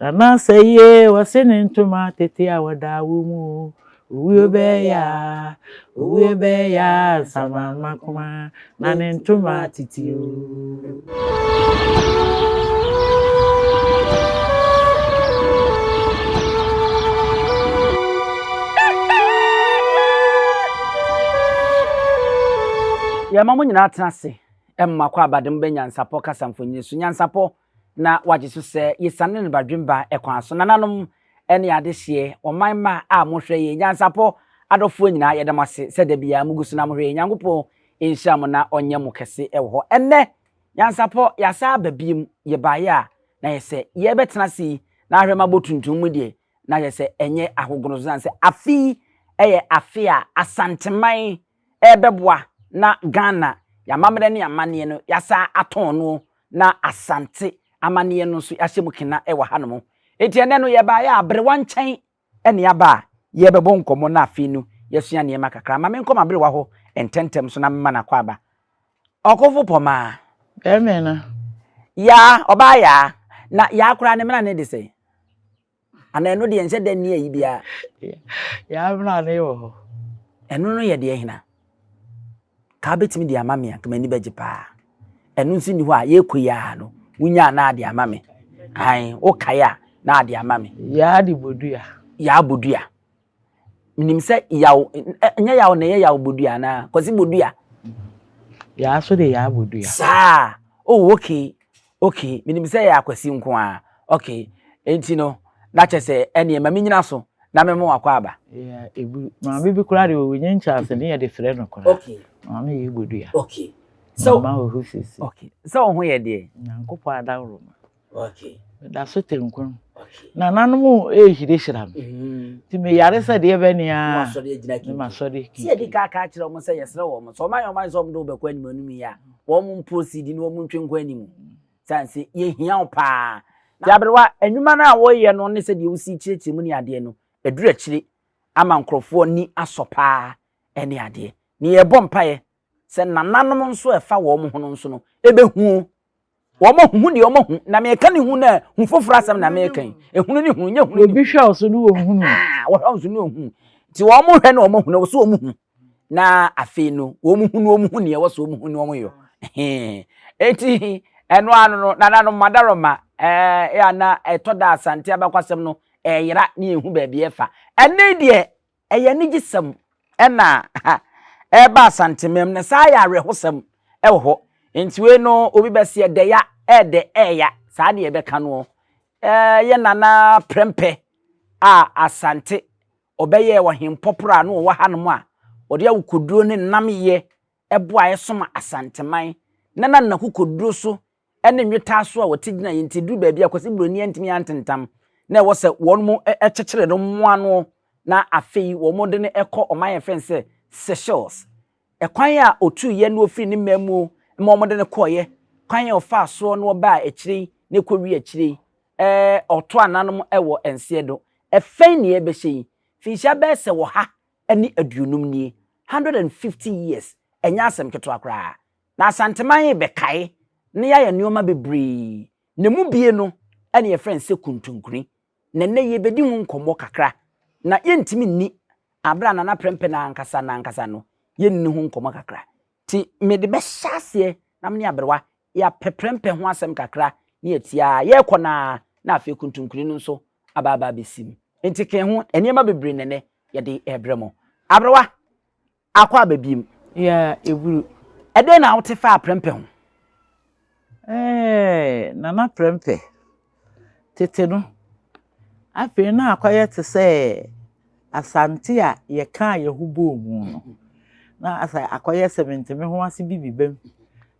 Nana Sɛyie wɔse ne ntoma tete a wɔda wo mu Owuo bɛyɛ a, owuo bɛyɛ a, Nsamanmakoma na ne ntoma tete o. Yɛma mo nyinaa tena ase mma kɔ abadem bɛ nyansapɔ kasa mfonini so. Nyansapɔ na wagye so sɛ yesiane no badwemba kwan so. Nananom ne adehyeɛ, ɔman mma a mohwɛ yɛn, nyansapɔ adɔfoɔ nyinaa yɛda mo ase sɛ da biara mogu so na mohwɛ yɛn. Nyankopɔn nhyira mo na ɔnyɛ mo kɛse wɔ hɔ. Ɛnnɛ, nyansapɔ, yɛasan aba biom, yɛbaeɛ a na yɛ sɛ yɛrebɛtena ase yi na ahwɛ mabɔ tuntum mu deɛ na yɛ sɛ ɛnyɛ ahogono so sane sɛ afe yi yɛ afe a Asanteman ɛrebɛboa na Ghana yɛamammerɛ ne amanneɛ no yɛasan atɔn no na Asante amanneɛ no nso yɛahyɛ mu kena wɔ hanom. Enti ɛnnɛ no yɛbaeɛ a aberewa nkyɛn ne aba a yɛrebɛbɔ nkɔmmɔ na afei no yɛasua nneɛma kakra. Ma menkɔ m'aberewa hɔ ntɛmntɛm so na memma no akwaaba. Ɔkofo Pɔmaa. Bɛmɛ no. Yaa, ɔbaa Yaa. Na Yaa koraa ne mmara ne de sɛn? Anaa ɛno deɛ nhyɛ da nni ayi biara. Yaa mmara ne wɔ hɔ. Ɛno no yɛ deɛ hena? Ka wobɛtumi de ama me a, nka m'ani bɛgye paa. Ɛno nso nni hɔ a, yɛrekɔ yi ara no, wonya a na ade ama me. Ae, wokae a na ade ama me. Yaa de bodua. Yaa bodua. Menim sɛ yaw, nyɛ yaw na ɛyɛ yaw bodua anaa? Kwasi bodua. Yaa so de yaa bodua. Saa. Oh, okay. Okay. Menim sɛ ɛyɛ akwasi nko ara. Okay. Enti no, na kyerɛ sɛ ɛneɛ ma menyina so na mema wakɔ aba. Yeah, ebu. Maame bi koraa de wɔwɔ nye nkyɛnse ne yɛde frɛ no koraa. Okay. Maame yɛ bodua. Okay. So, Mama wɔ hɔ sisi. Okay. Sɛ wo ho yɛ deɛ? Nyankopɔn adaworoma. Okay. Meda so te nkwa mu. Okay. Nananom rehyirahyira me. Mm-hmm. Nti meyare sɛ deɛ bɛ nea. Masɔre agyina kinkin. Masɔre kinkin. Sɛ yɛdi ka aka akyerɛ wɔn sɛ yɛsrɛ wɔn sɛ wɔn ayɛ wɔn ayɛ sɛ wɔn de wɔbɛkɔ anim anim yi a wɔn mproceed na wɔn ntwe nkɔ anim. Sane sɛ yɛhia wo paa. Nti aberewa, nnwuma no a wɔyɛ no ne sɛdeɛ wosi kyerɛkyerɛ mu ne adeɛ no, aduru akyire ama nkurɔfoɔ ani asɔ paa ne adeɛ. Ne yɛbɔ mpaeɛ sɛ nananom nso a ɛfa wɔn ho no nso no ɛbɛhu Wɔn ahuhu deɛ wɔn ahu na meka ne hu na hu foforɔ asɛm na meka yi ehunu ne hunu nyɛ hunu. Obi hwɛ wo so ne wɔn hunu. Ah, wɔhwɛ wo so ne wɔn hu nti wɔn hwɛ na wɔn ahu na wɔso wɔn hu na afei no wɔn hu na wɔn hu nea ɛwɔ so wɔn hu na wɔn yɔ eti ɛno ano no nananom madaroma ɛɛ yɛ ana ɛtɔ da asante abakwasɛm no ɛyera ne ehu baabi ɛfa ɛne deɛ Ɛyɛ anigyesɛm na ɛreba Asantemam na saa yɛ awerɛhosɛm wɔ hɔ. Nti wei no obi bɛse ɛdɛ ya, ɛɛdɛ ɛɛya, saa deɛ ɛbɛka noɔ. Yɛ Nana Prɛmpɛ a Asante ɔbɛyɛɛ ɔhempɔporɔ a na ɔwɔ hanom a ɔde awokoduro ne nnamyɛ boaeɛ som Asanteman na na n'akokoduro so ne nwetaa so a wɔte gyinaeɛ nti, ɛduru baabi a Kwasi Buroni antumi antentam, na ɛwɔ sɛ wɔn kyekyere no mmoa no na afei wɔn de no kɔ ɔman a yɛfrɛ no sɛ Seychelles. Ɛkwan a ɔtuiɛ na ɔfiri ne mmamuo ma wɔn de no kɔeɛ, kwan a ɔfaa soɔ na ɔbaa akyire yi na ɛkɔwie akyire yi, ɛɛ ɔto ananom wɔ nseɛ do. Ɛfɛn nea ɛbɛhyɛ yi, finhyia bɛyɛ sɛ 150 nie, 150 years, ɛnyɛ asɛm ketewa koraa. Na Asanteman rebɛkae na yɛayɛ nnoɔma bebree, na emu bie no na yɛfrɛ no sɛ kuntunkuni. Na nnɛ yɛrebɛdi ho nkɔmmɔ kakra, na yɛntumi nni aberɛ a Nana Prempeh no ankasa no ankasa no, yɛnni ho nkɔmmɔ kakra. Nti mede bɛhyɛ aseɛ na me ne aberewa yɛapɛ Prempeh ho asɛm kakra na yɛatie ara, yɛrekɔ no ara na afei kuntunkuni no nso aba aba abɛsi mu. Nti ke ho nneɛma bebree na nnɛ yɛde rebrɛ mo. Aberewa! Akɔ aba biem. Yeah, eburu. Ɛdɛn na wote faa prɛmpɛ ho? Ɛɛ, Nana Prɛmpɛ, tete no, afei na akɔyɛ te sɛ Asante a yɛkaa yɛn ho bɔɔ mu no. Na asɛ akɔyɛ sɛ mente me ho ase bi bibam.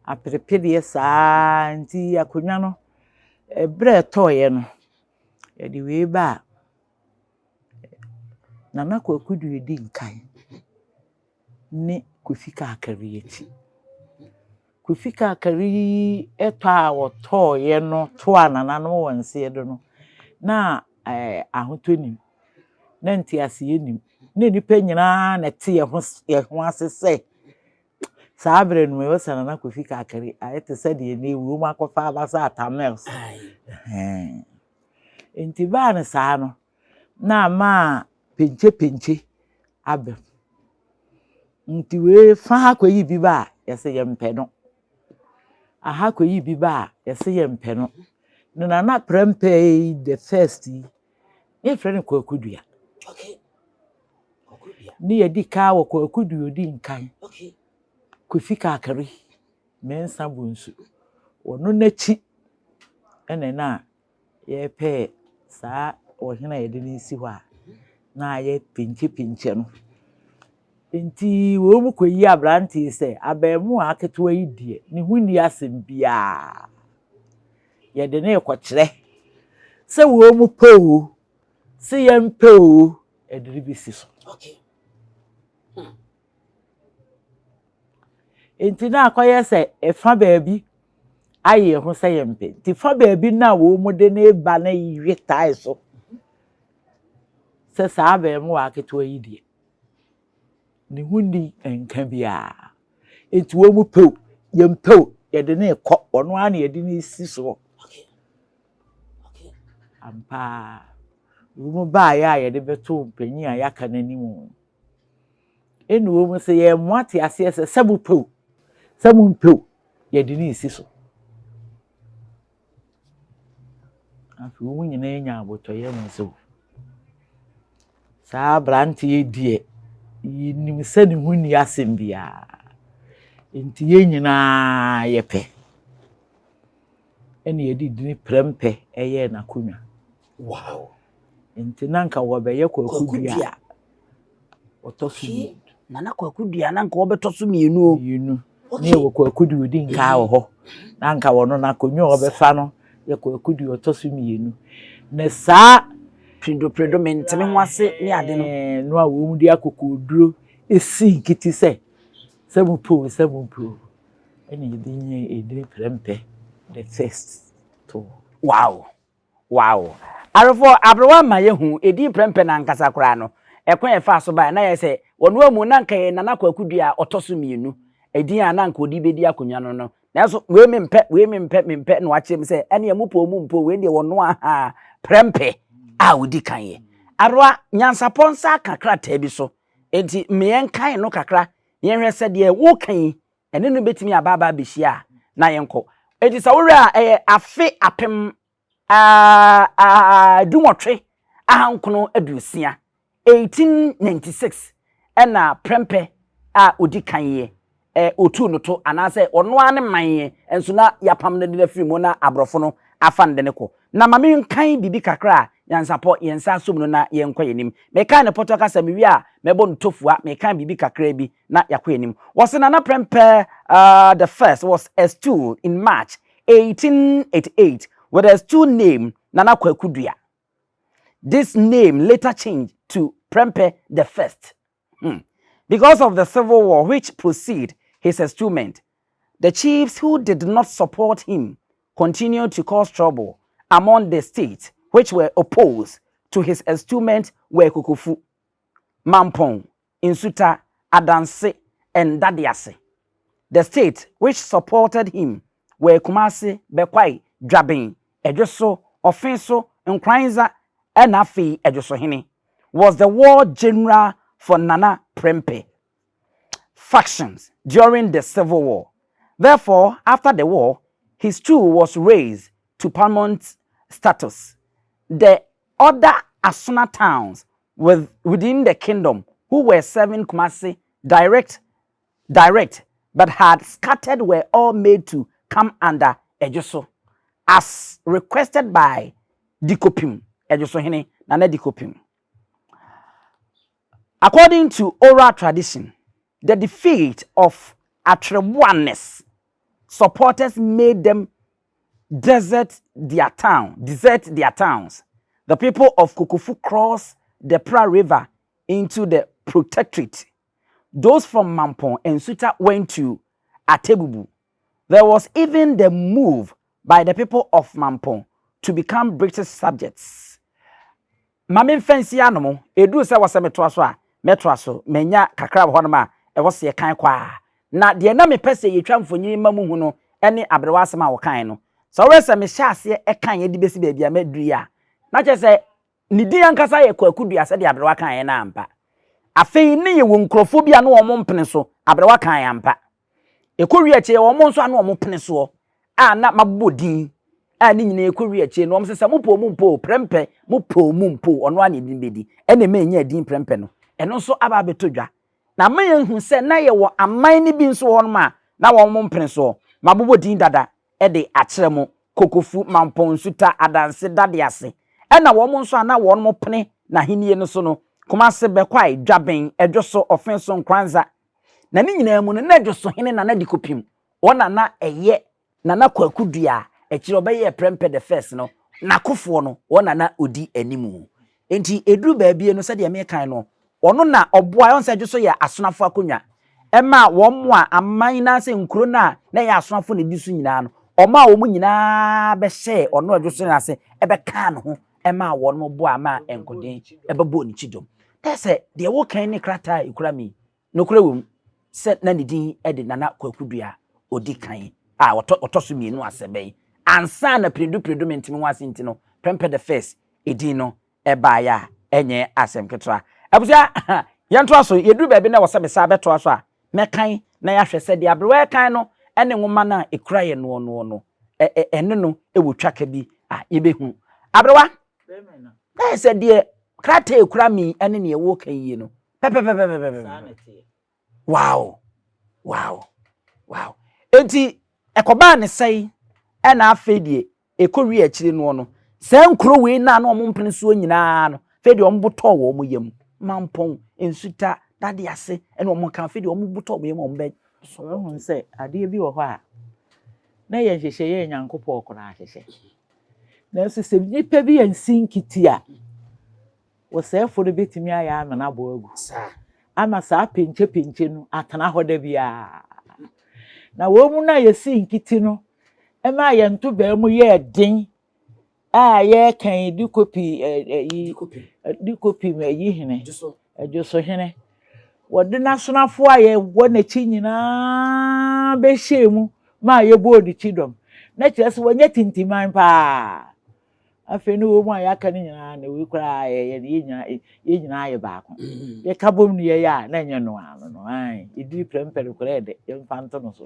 Aperepereɛ saa nti akonnwa no, ɛberɛ a ɛtɔeɛ no, yɛde wei baa Nana Kwaku Duah di nkan ne Kofi Kakari akyi. Kofi Kakari yi tɔ a wɔtɔeɛ no toaa nananom wɔ nseɛ do no, na ahotɔ nnim, na nteaseɛ nnim. Na nnipa nyinaa na ɛte yɛn ho yɛn ho ase sɛ saa berɛ no ɛwɔ sɛ Nana Kofi Kakari ayɛ te sɛ deɛ nnɛ wuom akɔfa aba sɛ Atta Mills. Nti baa no saa no, na ama penkyepɛnkye aba mu. Nti wei fa ha kɔyi bi ba a, yɛsɛ yɛmpɛ no. Aha kɔyi bi ba a, yɛsɛ yɛmpɛ no. Na Nana Prɛmpɛ yi, the first yi, ne yɛfrɛ no Kwaku Dua. Ne yɛdi ka wɔ Kwaku Dua odi nkan. Kofi Kakari, Mensah Bonsu. Ɔno n'akyi ɛna na yɛpɛɛ saa ɔhene a yɛde no si hɔ a na ayɛ penkyepɛnkyɛ no. Nti wɔn mu kɔyi aberanteɛ sɛ abɛɛmoa aketewa yi deɛ, ne ho nni asɛm biara. Yɛde no rekɔkyerɛ sɛ wɔn mu pɛ o, sɛ yɛmpɛ o, yɛde no bɛsi so. Nti na akɔyɛ sɛ ɛfa baabi ayɛ ho sɛ yɛmpɛ. Nti fa baabi no a wɔn mu de ne ba no we tae so sɛ saa abɛɛmoa aketewa yi deɛ, ne ho nni nka biara. Nti wɔn mu pɛ o, yɛmpɛ o, yɛde no rekɔ. Ɔno ara na yɛde no si soɔ. Ampa, wɔn mu baeɛ a yɛde bɛto mpanyin a yɛaka n'anim. Ɛna wɔn mu sɛ yɛn mo ate aseɛ sɛ mo pɛ o, sɛ mo mpɛ o, yɛde no resi so. Afei wɔn nyinaa nya abotɔyam nso. Saa aberanteɛ deɛ, yɛnim sɛ ne ho nni asɛm biara. Nti yɛn nyinaa yɛpɛ. Ɛna yɛde dini Prɛmpɛ ɛyɛɛ n'akonnwa. Nti na nka wɔbɛyɛ Kwaku Dua. Ɔtɔ so mmienu. Nana Kwaku Dua na nka wɔbɛtɔ so mmienu o. Mmienu. Ne yɛwɔ Kwaku Dua odi nkaa wɔ hɔ. Na nka wɔno n'akonnwa a ɔbɛfa no yɛ Kwaku Dua ɔtɔ so mmienu. Na saa Predo menteme ho ase ne ade no. No a wɔn de akokoduro esi nkiti sɛ mo pɛ o, sɛ mo mpɛ o, ɛna yɛde nye edin Prɛmpɛ the first to. Wow. Arefo aberewa ma yɛhu edin Prɛmpɛ n'ankasa koraa no. Ɛkwan yɛfa so baa na yɛ sɛ wɔn amu na nka yɛ Nana Kwaku Dua a ɔtɔ so mmienu. Edin a na nka ɔde bɛdi akonnwa no. Nanso wei mempɛ, wei mempɛ, mempɛ na wakyerɛ mu sɛ ɛne ɛmu pɔ mu mpo wei deɛ wɔno aha Prɛmpɛ a ɔdi kan yɛ. Aberewa nyansapɔ nsa aka krataa bi so. Enti mmea nkan no kakra yɛnhwɛ sɛ deɛ woka yi ɛne no bɛtumi aba abɛhyia a na yɛnkɔ. Enti sɛ wohwɛ a ɛyɛ afe 1896, 1896, ɛna Prɛmpɛ a ɔdi kan yɛ ɔtuu no to anaasɛ ɔno ara ne man yɛ nso na yɛapam no de no afiri mu na aborɔfo no afa no de no kɔ. Na ma menkan biribi kakra a nyansapɔ yɛn nsa asom no na yɛnkɔ yɛn anim. Mekan ne pɔtɔ kasa mewie a mɛbɔ no tofua, mekan biribi kakra bi na yɛakɔ yɛn anim. Wɔse Nana Prɛmpɛ the first was extolled in March 1888 with a stool name Nana Kwaku Dua. This name later changed to Prempeh the First. Because of the civil war which preceded his enstoolment, the chiefs who did not support him continued to cause trouble among the states which were opposed to his enstoolment were Kokofu, Mampong, Nsuta, Adanse, and Dadiase. The states which supported him were Kumasi, Bekwai, Dwabin, Ejisu, Offinso, Nkoranza, and afei Ejisu was the war general for Nana Prempeh factions during the Civil War. Therefore, after the war, his stool was raised to paramount status. The other Asona towns within the kingdom who were serving Kumasi direct but had scattered were all made to come under Ejisu as requested by Dikopim, Ejisu Hene, Nana Dikopim. According to oral tradition, the defeat of Atwereboanes supporters made them desert their towns. The people of Kokofu crossed the Pra River into the protectorate. Those from Mampong and Suta went to Atebubu. There was even the move by the people of Mampong to become British subjects. Maame mfɛnsi anom eduru sɛ wɔsɛ metoa so a mɛtoa so manya kakra wɔ hɔnom a ɛwɔ sɛ yɛkan kɔ a na deɛ na mepɛ sɛ yɛtwa mfonyin ma mu hu no ne aberewa asɛm a wɔkan no sɛ wɔrɛ sɛ mehyɛ aseɛ ɛkan yɛde bɛsi baabi a mɛduru yi a. Na kyerɛ sɛ ne din ankasa yɛ Kwaku Dua sɛdeɛ aberewa kaeɛ no ampa. Afei ne yɛwɔ nkurɔfoɔ bi a na wɔn mpene so, aberewa kaeɛ ampa. Ɛkɔwie akyire yɛwɔ wɔn nso a na wɔn pene soɔ a na mabobɔ din a ne nyinaa ɛkɔwie akyire no wɔn sɛ sɛ mopɛ o mompɛ o prɛmpɛ mopɛ o mompɛ o ɔno ara na ɛdin bɛdi ɛna ɛma ɛnya din prɛmpɛ no ɛno nso aba abɛtɔ dwa na ama yɛahu sɛ na yɛwɔ aman no bi nso wɔ hɔnom a na wɔn mpene soɔ mabobɔ din dada de akyerɛ mo Kokofu, Mampɔn, Nsuta, Adanse, Dadease ɛna wɔn nso a na wɔn pene n'ahennie no so no Kumase, Bɛkwae, Dwaben, Ɛdwoso, Ɔfenso, Nkoranza Na ne nyinaa mu no, na Dwosohene Nana Dikopim, wɔn na na ɛyɛ Nana Kwaku Dua a akyire ɔbɛyɛɛ Prempeh the First no n'akofoɔ no, wɔn na na ɔdi anim. Enti ɛduru baabi no, sɛdeɛ mekan no, ɔno na ɔboaeɛ, ɔhu sɛ Dwoso yɛ asonafo akonnwa, ɛmaa wɔn a aman anaasɛ nkuro no a na ɛyɛ asonafo na ɛdi so nyinaa no, ɔmaa wɔn nyinaa bɛhyɛɛ ɔno Dwosohene ase bɛkaa ne ho maa wɔn boaa maa nkoden bɛbɔɔ ne kyidɔm. Kyerɛ sɛ, deɛ wokan ne krataa a ɛkura me yi, nokorɛ wɔ mu sɛ na ne din de Nana Kwaku Dua a ɔdi kan a ɔtɔ ɔtɔ so mmienu asɛbɛn ansa na Piredu Piredu Menteme ho ase nti no, Prempeh the First edin no baeɛ a ɛnyɛ asɛm ketewa. Abusua, yɛntoa so, yɛduru baabi na ɛwɔ sɛ mesan bɛtoa so a, mɛkan na yɛahwɛ sɛ deɛ aberewa rekan no ne nwoma no a ɛkura yɛn noɔ noɔ no, ɛne no wɔ twaka bi a yɛbɛhu. Aberewa, na yɛ sɛ deɛ krataa a ɛkura me yi ne deɛ woreka yie no pɛpɛpɛpɛpɛpɛ. Wow! Wow! Wow! Enti ɛkɔbaa ne sɛe ɛna afei deɛ Ɛkɔwiee akyire noɔ no, saa nkuro wei no a na wɔn mpene soɔ nyinaa no, afei deɛ wɔn bo tɔɔ wɔn yam. Mampɔn, Nsuta, Dadease ne wɔn ka, afei deɛ wɔn bo tɔɔ wɔn yam a wɔn bɛ. Woahu sɛ adeɛ bi wɔ hɔ a, na ɛyɛ nhyehyɛeɛ a Nyankopɔn koraa ahyehyɛ. Nanso sɛ nnipa bi ansi nkiti a, Ɔsɛefo no betumi ayɛ amena abɔ agu ama saa penkyɛpenkyɛ no atena hɔ da biara. Na wɔn mu no a yesii nkiti no maa yɛn ntobaa mu yɛɛ den a yɛreka yi de kopi yi de kopi ayi hene adwoso hene wɔde n'asonafo a yɛwɔ n'akyi nyinaa bɛhyɛɛ mu maa yɛbɔɔ ne kyidɔm na kyerɛ sɛ wɔnyɛ tintiman paa. Afei ne wɔn a yɛaka no nyinaa na wei koraa yɛyɛ no yɛn nyinaa yɛn nyinaa yɛ baako. Mm. Yɛka bom no yɛyɛ a na ɛnyɛ no ano no. Ae, ɛdiri prɛmpɛ no koraa ɛdɛ yɛmfa nto no so.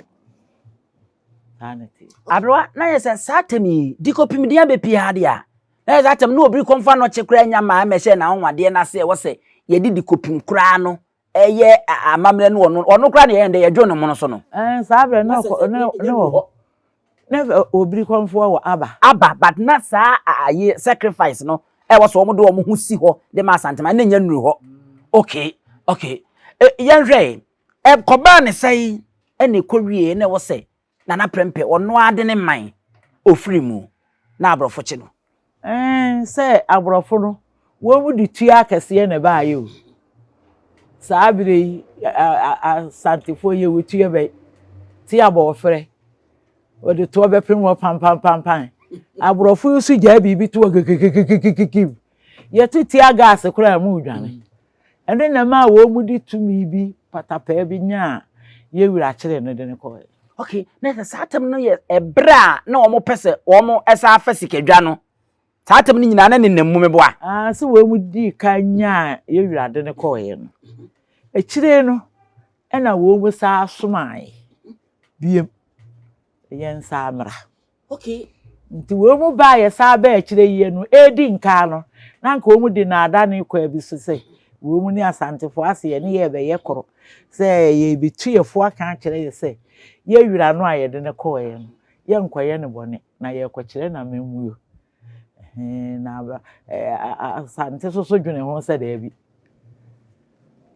Saa na ɛte. Aberewa, na yɛ sɛ saa tɛm yi, di kɔpem din abɛpie ha deɛ a, na yɛ saa tɛm na obiri kɔmfa nɔkye koraa nya maa mɛhyɛ n'anwanwadeɛ no ase ɛwɔ sɛ yɛde di kɔpem koraa no ɛyɛ amammerɛ no ɔno ɔno koraa na yɛyɛ ndɛ yɛdwo ne mono so no. Ɛn saa berɛ na ɔkɔ ne ne wɔ hɔ na obiri kɔmfoɔ wɔ aba. Aba but na saa ayi sacrifice no ɛwɔ sɛ wɔn de wɔn ho si hɔ de ma Asantema na nya nnuru hɔ okay okay yɛnhwɛ ɛkɔbaa ne sɛn ɛna ɛkɔ wie na ɛwɔ sɛ Nana Prempeh, ɔno ara de ne man ofiri mu na aborɔfo kye no. Ɛɛ sɛ aborɔfo no, wɔn de tua akɛseɛ na ɛbaayɛ o. Saa berɛ yi, Asantefoɔ yɛ wɔ tua bɛn? Tia bɔɔfrɛ. Wɔde toɔ bɛpem hɔ pampampampan. Aborɔfo yi nso gyaa biribi to hɔ kekekekekeke. Yɛto tia gas koraa mu redwane. Ɛno na ɛmaa wɔde tumi bi patapaa bi nyaa yɛn wura kyeree no de no kɔe. Okay, na sɛ saa atɛm no yɛ ɛberɛ a na wɔn pɛ sɛ wɔn ɛsa afa sikadwa no, saa atɛm no nyinaa na nenam mu meboa. Ah, sɛ wɔn dii kan nyaa yɛn wura de no kɔeɛ no, akyire no ɛna wɔn saa somae biem yɛn nsa mmra. Okay. Nti wɔn mu baa yɛ saa bɛɛ akyire yie no, ɛredi nkaa no, na anka wɔn de naadaa ne kwaa bi so sɛ wɔn mu ne Asantefoɔ ase yɛne yɛ rebɛyɛ koro, sɛ yɛrebɛtu yɛ fo aka akyerɛ yɛ sɛ yɛ wura no a yɛde no kɔeɛ no, yɛnkɔyɛ no bɔne, na yɛrekɔkyerɛ no amammuo. Ɛhɛn, na Asante nso so dwene ho sɛ daabi.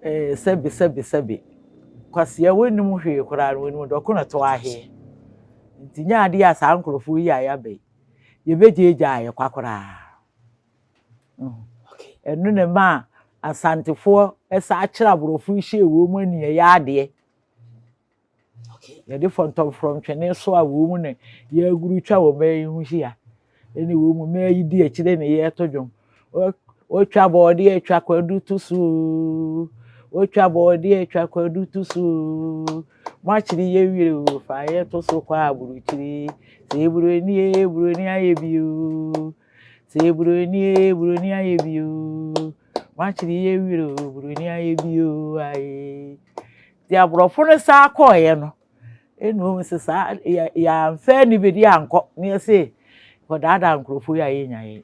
Ee, sɛbe, sɛbe, sɛbe. Kwasea, wonnim hwee koraa no, wonim dɔko na to ahe. Nti nyɛ adeɛ a saa nkurɔfoɔ yi a yɛaba yi, yɛbɛgyaagyaa yɛ kwa koraa. Ɛno na ɛmaa Asantefoɔ saa kyerɛ aborɔfo yi hyɛɛ wɔn mu ani ɛyɛ adeɛ. Yɛde fɔntɔmfrɔm twene so a wɔn mu na yɛaguru twa wɔ mmaa yi ho hyia. Ɛne wɔn mu mmaa yi di akyire na yɛreto dwom. Wɔtwa bɔɔdeɛ twa kwadu to so oo. Wɔtwa bɔɔdeɛ twa kwadu to so oo. Moakyere yɛ wie oo, fa yɛ to so kɔ aburokyire. Sɛ buroni ee, buroni ayɛ bi oo. Sɛ buroni e, buroni ayɛ bi o. Wakyere yɛ werɛ o, buroni ayɛ bi o aye. Nti aborɔfo no saa kɔɔeɛ no, ɛna wɔn sɛ saa yɛ yɛamfa anibedi ankɔ na yɛse kɔdaadaa nkurɔfoɔ yi a yɛnya yɛn.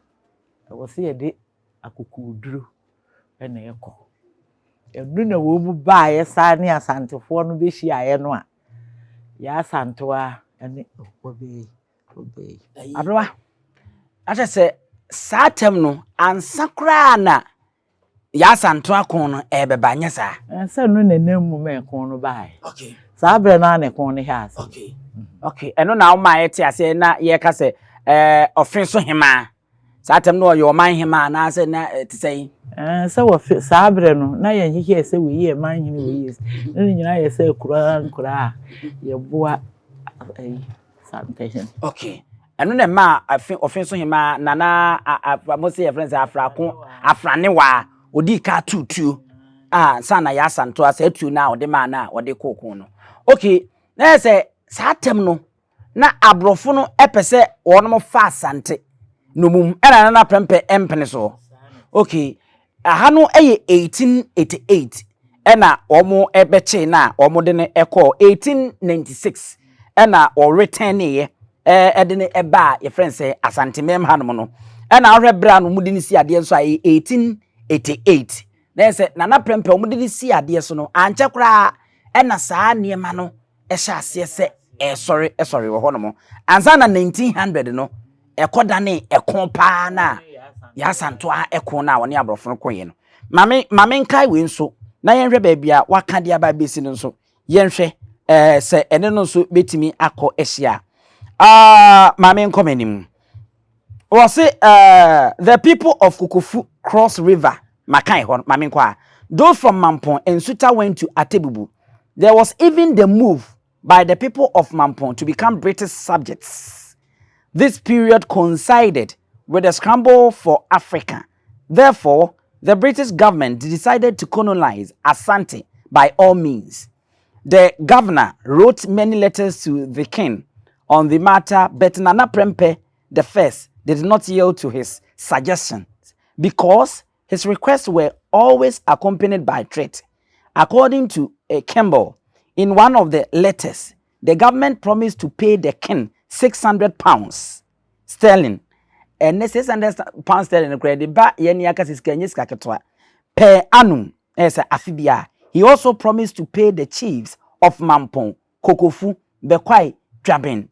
Ɛwɔ sɛ yɛde akokoɔduro na ɛkɔ. Ɛno na wɔn mu baeɛ saa ne Asantefoɔ no bɛhyiaeɛ no a, Yaa Asantewaa ne wɔbɛyi wɔbɛyi. Aberewa, akyɛ sɛ saa tɛm no ansa koraa na Yaa Asantewaa ko no ɛrebɛba, nyɛ saa? Sɛ no na ɛnam mu ma ɛko no baeɛ. Okay. Saa berɛ no ara na ɛko no hyɛɛ ase. Okay. Okay, ɛno na woma yɛte aseɛ na yɛka sɛ ɛɛ ɔfe so hemaa. Saa tɛm no ɔyɛ ɔman hemaa anaasɛ na ɛte sɛn? Ɛɛ sɛ wɔfe saa berɛ no na yɛnhyehyɛɛ sɛ wei yɛ man hene wei yɛ na ne nyinaa yɛ sɛ akuraa nkuraa a yɛboa ayi Santehene. Okay. Ɛno na ɛmaa afe ɔfe so hemaa Nana a mo se yɛfrɛ no sɛ Afrako Afranewaa odii ka tuu tuo a nsa na Yaa Asantewaa saa tuo no a ɔde maa no a ɔde kɔɔ ko no. Okay, na yɛ sɛ saa tɛm no na aborɔfo no pɛ sɛ wɔnom fa Asante nnommum ɛna Nana Prɛmpɛ mpene soɔ. Okay, aha no yɛ 1888 ɛna wɔn bɛkyee no a wɔn de no kɔɔ 1896 ɛna wɔretɛneeɛ ɛde no ɛbaa yɛfrɛ no sɛ Asantemam hanom no ɛna ahwɛ berɛ a no wɔde no si adeɛ nso a ɛyɛ 1888 na yɛ sɛ Nana Prɛmpɛ wɔn de no si adeɛ so no ankyɛ koraa ɛna saa nneɛma no hyɛ aseɛ sɛ ɛresɔre sɔre wɔ hɔnom. Ansa na 1900 no, ɛkɔdanee ɛko paa no a Yaa Asantewaa ɛko no a ɔne aborɔfo no koeɛ no. Mame ma menkae wei nso na yɛnhwɛ baabi a waka de aba abɛsi no nso. Yɛnhwɛ ɛɛ sɛ ɛne no nso bɛtumi akɔ ahyia. Ah, ma menkɔ m'anim. Wɔse uh, the people of Kokofu cross river Makan hɔ ma menkɔ a. Those from Mampong and Suta went to Atebubu. There was even the move by the people of Mampong to become British subjects. This period coincided with the scramble for Africa. Therefore, the British government decided to colonize Asante by all means. The governor wrote many letters to the king on the matter, but Nana Prempeh the first did not yield to his suggestions because his requests were always accompanied by threat. According to uh, Campbell, in one of the letters, the government promised to pay the king 600 pounds sterling. Ɛnɛ 600 pounds sterling no koraa de ba yɛn ni aka sika nye sika ketewa per annum ɛyɛ sɛ afe biara. He also promised to pay the chiefs of Mampong, Kokofu, Bekwai, Dwaben,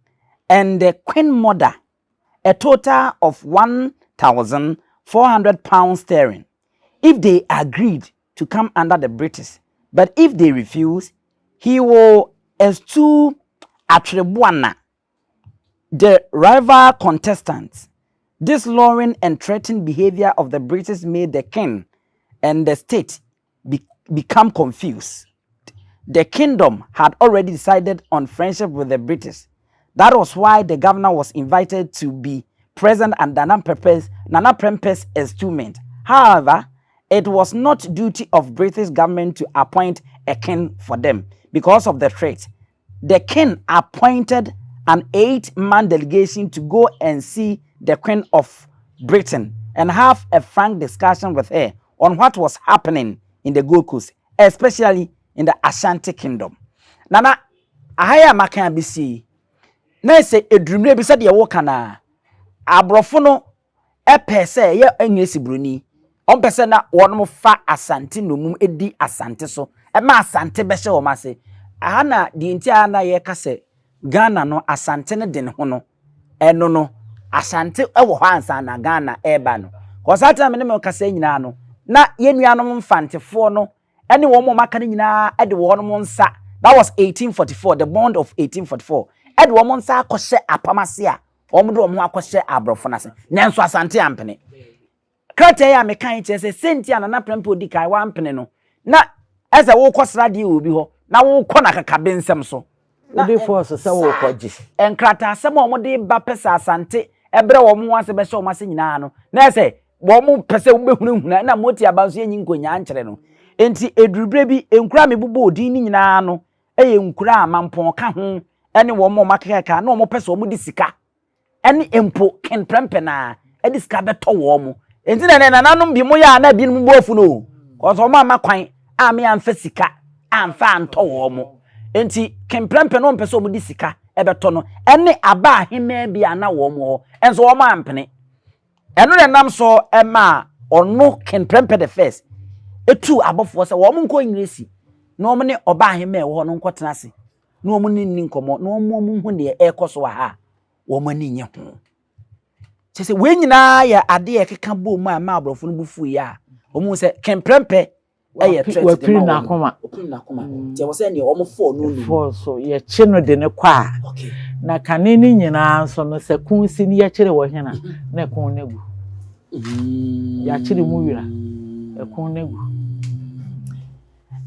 and the Queen Mother a total of 1,400 pounds sterling if they agreed to come under the British. But if they refuse, he will eschew Atwerebuana, the rival contestants. This luring and threatening behavior of the British made the king and the state be become confused. The kingdom had already decided on friendship with the British. That was why the governor was invited to be present at Nana Prempeh's, Nana Prempeh's enstoolment. However, it was not duty of British government to appoint a king for them because of the threat. The king appointed an eight-man delegation to go and see the Queen of Britain and have a frank discussion with her on what was happening in the Gold Coast, especially in the Ashanti Kingdom. Nana, aha yi a maka abɛsi yi, na sɛ ɛduru mmerɛ bi sɛdeɛ woka no a, aborɔfo no pɛɛ sɛ ɛyɛ Engiresi buroni. Wɔmpɛ sɛ na wɔnom fa Asante nnommum di Asante so ma Asante bɛhyɛ wɔn ase. Aha na deɛ nti a na yɛka sɛ Ghana no Asante no de ne ho no, ɛno no Asante wɔ hɔ ansa na Ghana ɛreba no. Kɔ saa tena me ne mo kasa nyinaa no, na yɛn nuanom Mfantefoɔ no ne wɔn a wɔaka no nyinaa de wɔn nsa, that was 1844, the bond of 1844, de wɔn nsa akɔhyɛ apam ase a wɔde wɔn ho akɔhyɛ aborɔfo no ase. Nanso Asante ampene. Krataa yi a meka yi kyerɛ sɛ sɛnti a Nana Prempeh odi kan wampene no, na ɛsɛ wokɔ sradeɛ wɔ obi hɔ na wokɔ no akakabensɛm so. Na Wode fɔɔso sɛ worekɔgye. Nkrataasɛm a wɔde ba pɛ sɛ Asante brɛ wɔn ho ase bɛhyɛ wɔn ase nyinaa no, na ɛsɛ wɔn pɛ sɛ wɔbɛhunahuna na Moti aba nso yɛnyi nkonyaa nkyerɛ no. Enti ɛduru berɛ bi, nkuro a mebobɔɔ din no nyinaa no yɛ nkuro a Mampɔn ka ho ne wɔn a wɔakekakeka na wɔpɛ sɛ wɔde sika ne mpo Ken Prempeh no ara de sika bɛtɔ wɔn mo. Enti na nananom bi mo yɛ a na binom bo afu no o. Kɔsɛ wɔn amma kwan a me amfa sika amfa antɔ wɔn mo. Enti kemprɛmpɛ no wɔmpɛ sɛ wɔn de sika ɛbɛtɔ no ɛne aba ahemaa bi a na wɔn wɔ hɔ nso wɔn ampene. Ɛno na ɛnam so ɛmaa ɔno kemprɛmpɛ the first etu abɔfoɔ sɛ wɔn nkɔ Engiresi na wɔn ne ɔba ahemaa ɛwɔ hɔ no nkɔtena ase na wɔn ne nni nkɔmmɔ na wɔn wɔn hu deɛ ɛrekɔ so wɔ ha a wɔn ani nye ho. Kyerɛ sɛ wei nyinaa yɛ adeɛ a ɛkeka bɔɔ mu a ɛma aborɔfo no bo fuiɛ a wɔn hu sɛ kemprɛmpɛ yɛ threat de ma wɔn. Wapirim n'akoma. Nti ɛwɔ sɛ neɛ wɔn fɔɔ no no. Fɔɔ so yɛkye no de no kɔ a. Na kane no nyinaa nso no sɛ ko si no yɛkyere wɔ hena na ɛko no agu. Yɛakyere mu wira ɛko no agu.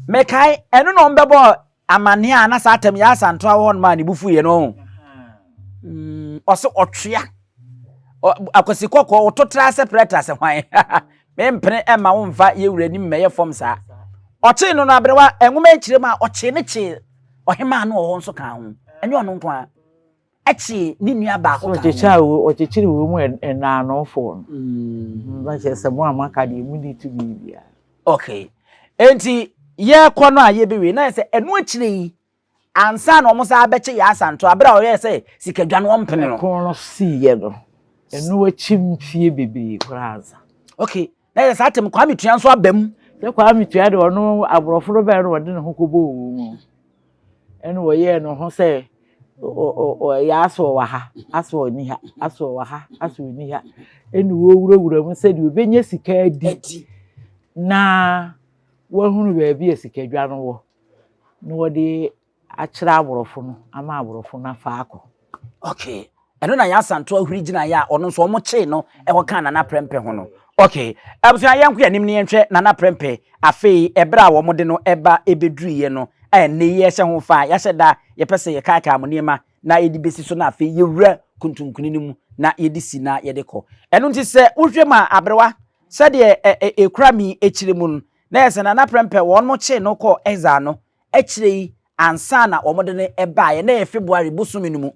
Mekae ɛno na wɔn bɛbɔ Amanneɛ a na saa atɛm yɛ asantoa wɔ hɔnom a ne bo fuiɛ no ɔho. Mm, ɔse ɔtwea. Akwasi kɔkɔɔ woto tra sɛ prɛta sɛ hwan. Mempene ɛma wo mfa yɛ wura anim mmɛyɛ fam saa. Ɔkyee no no aberewa nwoma akyire mu a ɔkyee ne kyee ɔhemaa no wɔ hɔ nso kaa ho. Ɛnyɛ ɔno nko ara. Ɛkyee ne nua baako kaa ho. Ɔkyekyere wɔ mu nnaanofoɔ no. Mm. Na kyerɛ sɛ mo a moaka deɛ monni tumi biara. Okay. Enti yɛrekɔ no a yɛbɛwie na yɛ sɛ ɛno akyire yi ansa na wɔn san abɛkye yɛ asanto abere a ɔyɛ sɛ sikadwa no ɔmpene no. Ɛko no siiɛ no ɛno akyi mfie bebree koraa ansa. Okay. Na yɛ saa tɛm Kwame Tua nso aba mu. Sɛ Kwame Tua de ɔno aborɔfo no bɛyɛ no wɔde ne ho kɔbɔ wɔn mu. Ɛna ɔyɛɛ ne ho sɛ ɔyɛ asɛ ɔwɔ ha, asɛ ɔnni ha, asɛ ɔwɔ ha, asɛ ɔnni ha. Ɛna ɔwurawura mu sɛdeɛ ɔbɛnya sika adi na wahunu baabi a sikadwa no wɔ na wɔde akyerɛ aborɔfo no ama aborɔfo no afa akɔ. Okay. Ɛno na Yaa Asantewaa huri gyinaeɛ a ɔno nso wɔn kyee no ɛhɔ kaa Nana Prɛmpɛ ho no. Okay. Abusua yɛnkɔ yɛn anim na yɛnhwɛ Nana Prɛmpɛ afei ɛberɛ a wɔn de no ɛba ɛbɛduruiɛ no a ɛnnɛ yi yɛhyɛ ho fa a yɛahyɛ da yɛpɛ sɛ yɛkaakae mo nneɛma na yɛde bɛsi so na afei yɛwura kuntunkuni no mu na yɛde si na yɛde kɔ. Ɛno nti sɛ wohwɛ mu a aberewa sɛdeɛ ɛkura mi akyire mu no na yɛ sɛ Nana Prɛmpɛ wɔn kyee no kɔɔ exile no akyire yi ansa na wɔde no baeɛ, na ɛyɛ February bosome no mu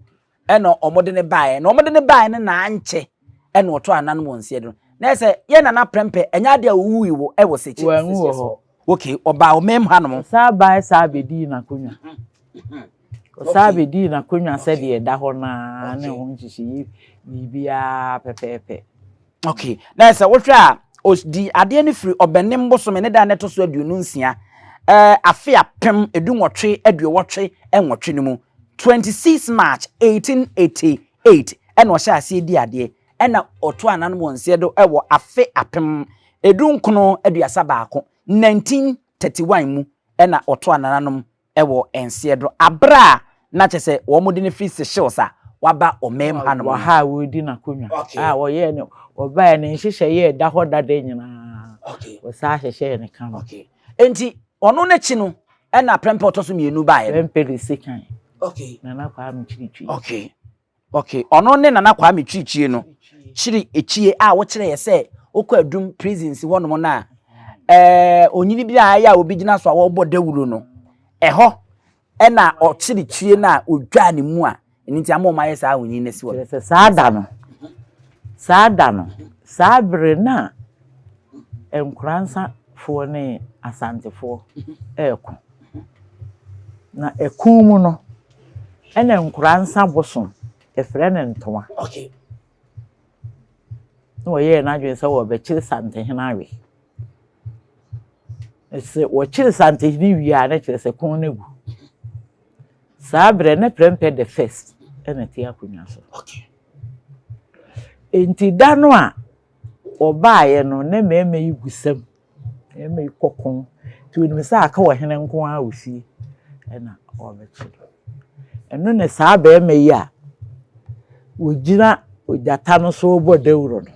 ɛna wɔde no baeɛ, na wɔde no baeɛ no na ankyɛ ɛna ɔtɔ anan wɔ nseɛ do. Na ɛsɛ yɛ nana prɛmpɛ ɛnyɛ adeɛ a ɔwui wɔ ɛwɔ sɛkyi. Wanwu wɔ hɔ. Okay, ɔbaa ɔman mu hanom. Ɔsan baeɛ saa bɛdii n'akonnwa. Ɔsan bɛdii n'akonnwa sɛdeɛ ɛda hɔ no ara ne ho nhyehyɛeɛ biribiara pɛpɛɛpɛ. Okay, na sɛ wohwɛ a, ɔdi adeɛ no firi Ɔbɛnem bosome ne da a na ɛtɔ so 26, ɛɛ afe 1888 no mu, 26 March 1888 ɛna ɔhyɛ aseɛ di adeɛ, ɛna ɔto anan wɔ nseɛ do ɛwɔ afe 1931, 1931 mu ɛna ɔto anananom wɔ nseɛ do aber a na kyerɛ sɛ wɔde no firi Seychelles a wɔaba ɔman mu hanom no. Wɔ ha a wɔredi n'akonnwa a wɔyɛɛ no, wɔbaeɛ ne nhyehyɛeɛ a ɛda hɔ dada nyinaa, wɔsan hyehyɛɛ no kama. Enti ɔno n'akyi no ɛna Prempeh ɔtɔ so mmienu baeɛ no. Prempeh the second. Nana Kwame Kyirikyiri. Okay, ɔno ne Nana Kwame Kyirikyie no. Kyiri ekyie a wokyerɛ yɛ sɛ wokɔ Adum prisons hɔnom no a, ɛɛ onyini bi a ɛyɛ a obi gyina so a wɔrebɔ dawuro no, ɛhɔ ɛna ɔkyere kyie no a odwaa ne mu a, ɛno nti ama wɔn ayɛ saa onyin no asi hɔ. Kyerɛ sɛ saa da no, saa da no, saa bere no a Nkoransafoɔ ne Asantefoɔ reko. Na ɛko mu no, ɛna Nkoransa bosom, yɛfrɛ no Ntoa. Okay. Na wɔyɛɛ n'adwene sɛ wɔbɛkyere Santehene awe. Sɛ wɔkyere Santehene wie a, na kyerɛ sɛ kɔn no agu. Saa berɛ na Prempeh the first ɛna te akonnwa so. Okay. Nti da no a wɔbaeɛ no, na mmarima yi gu sam. Mmarima yi kɔ ko nti onim sɛ aka ɔhene nko ara wɔ fie ɛna ɔrebɛkye no. Ɛno ne saa barima yi a ɔgyina ogyata no so rebɔ dawuro no,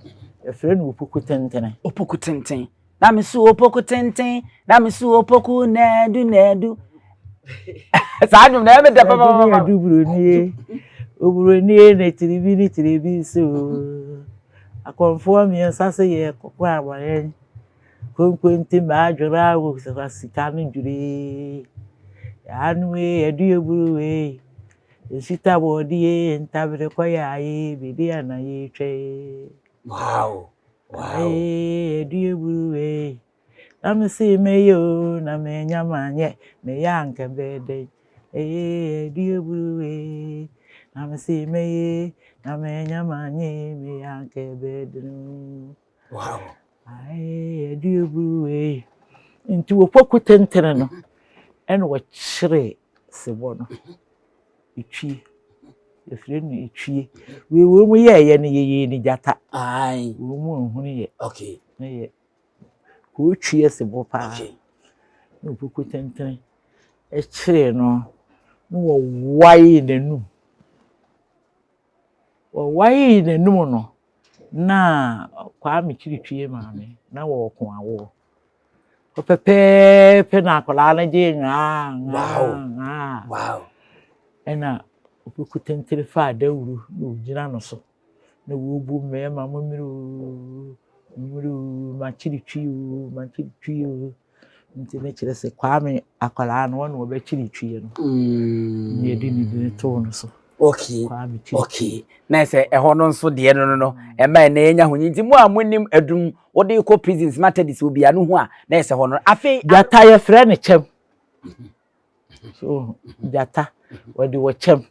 yɛfrɛ no Opoku Tentene. Opoku Tenten. Na me so Opoku Tenten, na me so Opoku Nadu Nadu. Saa nnwom na ɛyɛ me dɛ papapapa. Nadu buroni, oburoni ne tiribi ne tiribi so. Akɔmfoɔ mmiɛnsa se yɛ kɔkɔ ama yɛn. Konkonte mmaa dwere a wɔ sika no dwere. Ano ee, ɛdu eburu ee. Nsita bɔɔdeɛ, ntabere kɔyɛ ayɛ, bedi ana yɛtwa ee. Wow. Wow. Ee, aduaburu ee. Na me se mɛyɛ o, na manya manyɛ, meyɛ a anka ɛbɛyɛ dɛn? Ee, aduaburu ee. Na me se mɛyɛ, na manya manyɛ, meyɛ a anka ɛbɛyɛ dɛn o. Wow. Ae, aduaburu ee. Nti wɔkɔku tentene no, ɛna wɔkyeree sebɔ no. Etwie. Yɛfrɛ no etwie. Wei wɔn mu yɛɛyɛ no yɛyɛɛ no gyata. Ae. Wɔn mu nhunu yɛ. Okay. Ne yɛ kɔɔtwie sebɔ paa. Okay. Na opoku tentene kyeree no na wɔwaee n'anum. Wɔwaee n'anum no na Kwame Kyiritwie maame na wɔɔko awoɔ. Hɔ pɛpɛɛpɛ na akwadaa no gyee ŋaa ŋaa ŋaa. Wow. Ɛna Opoku tentene faa dawuro na ɔgyina no so na wɔrebu mmarima mommere oo mommere oo makyere twi oo makyere twi oo. Nti ne kyerɛ sɛ Kwame akwadaa no ɔna ɔbɛkyere twi no. Mm. Na yɛde ne din too no so. Okay. Kwame Kyiri. Okay. Na sɛ ɛhɔ no nso deɛ no no no ɛma ɛnɛ yɛnya ho nti mo a monim adum wode kɔ prisons matadis obi ano ho a na ɛsɛ hɔ no afei. Gyata yɛfrɛ no kyɛm. So gyata wɔde wɔ kyɛm.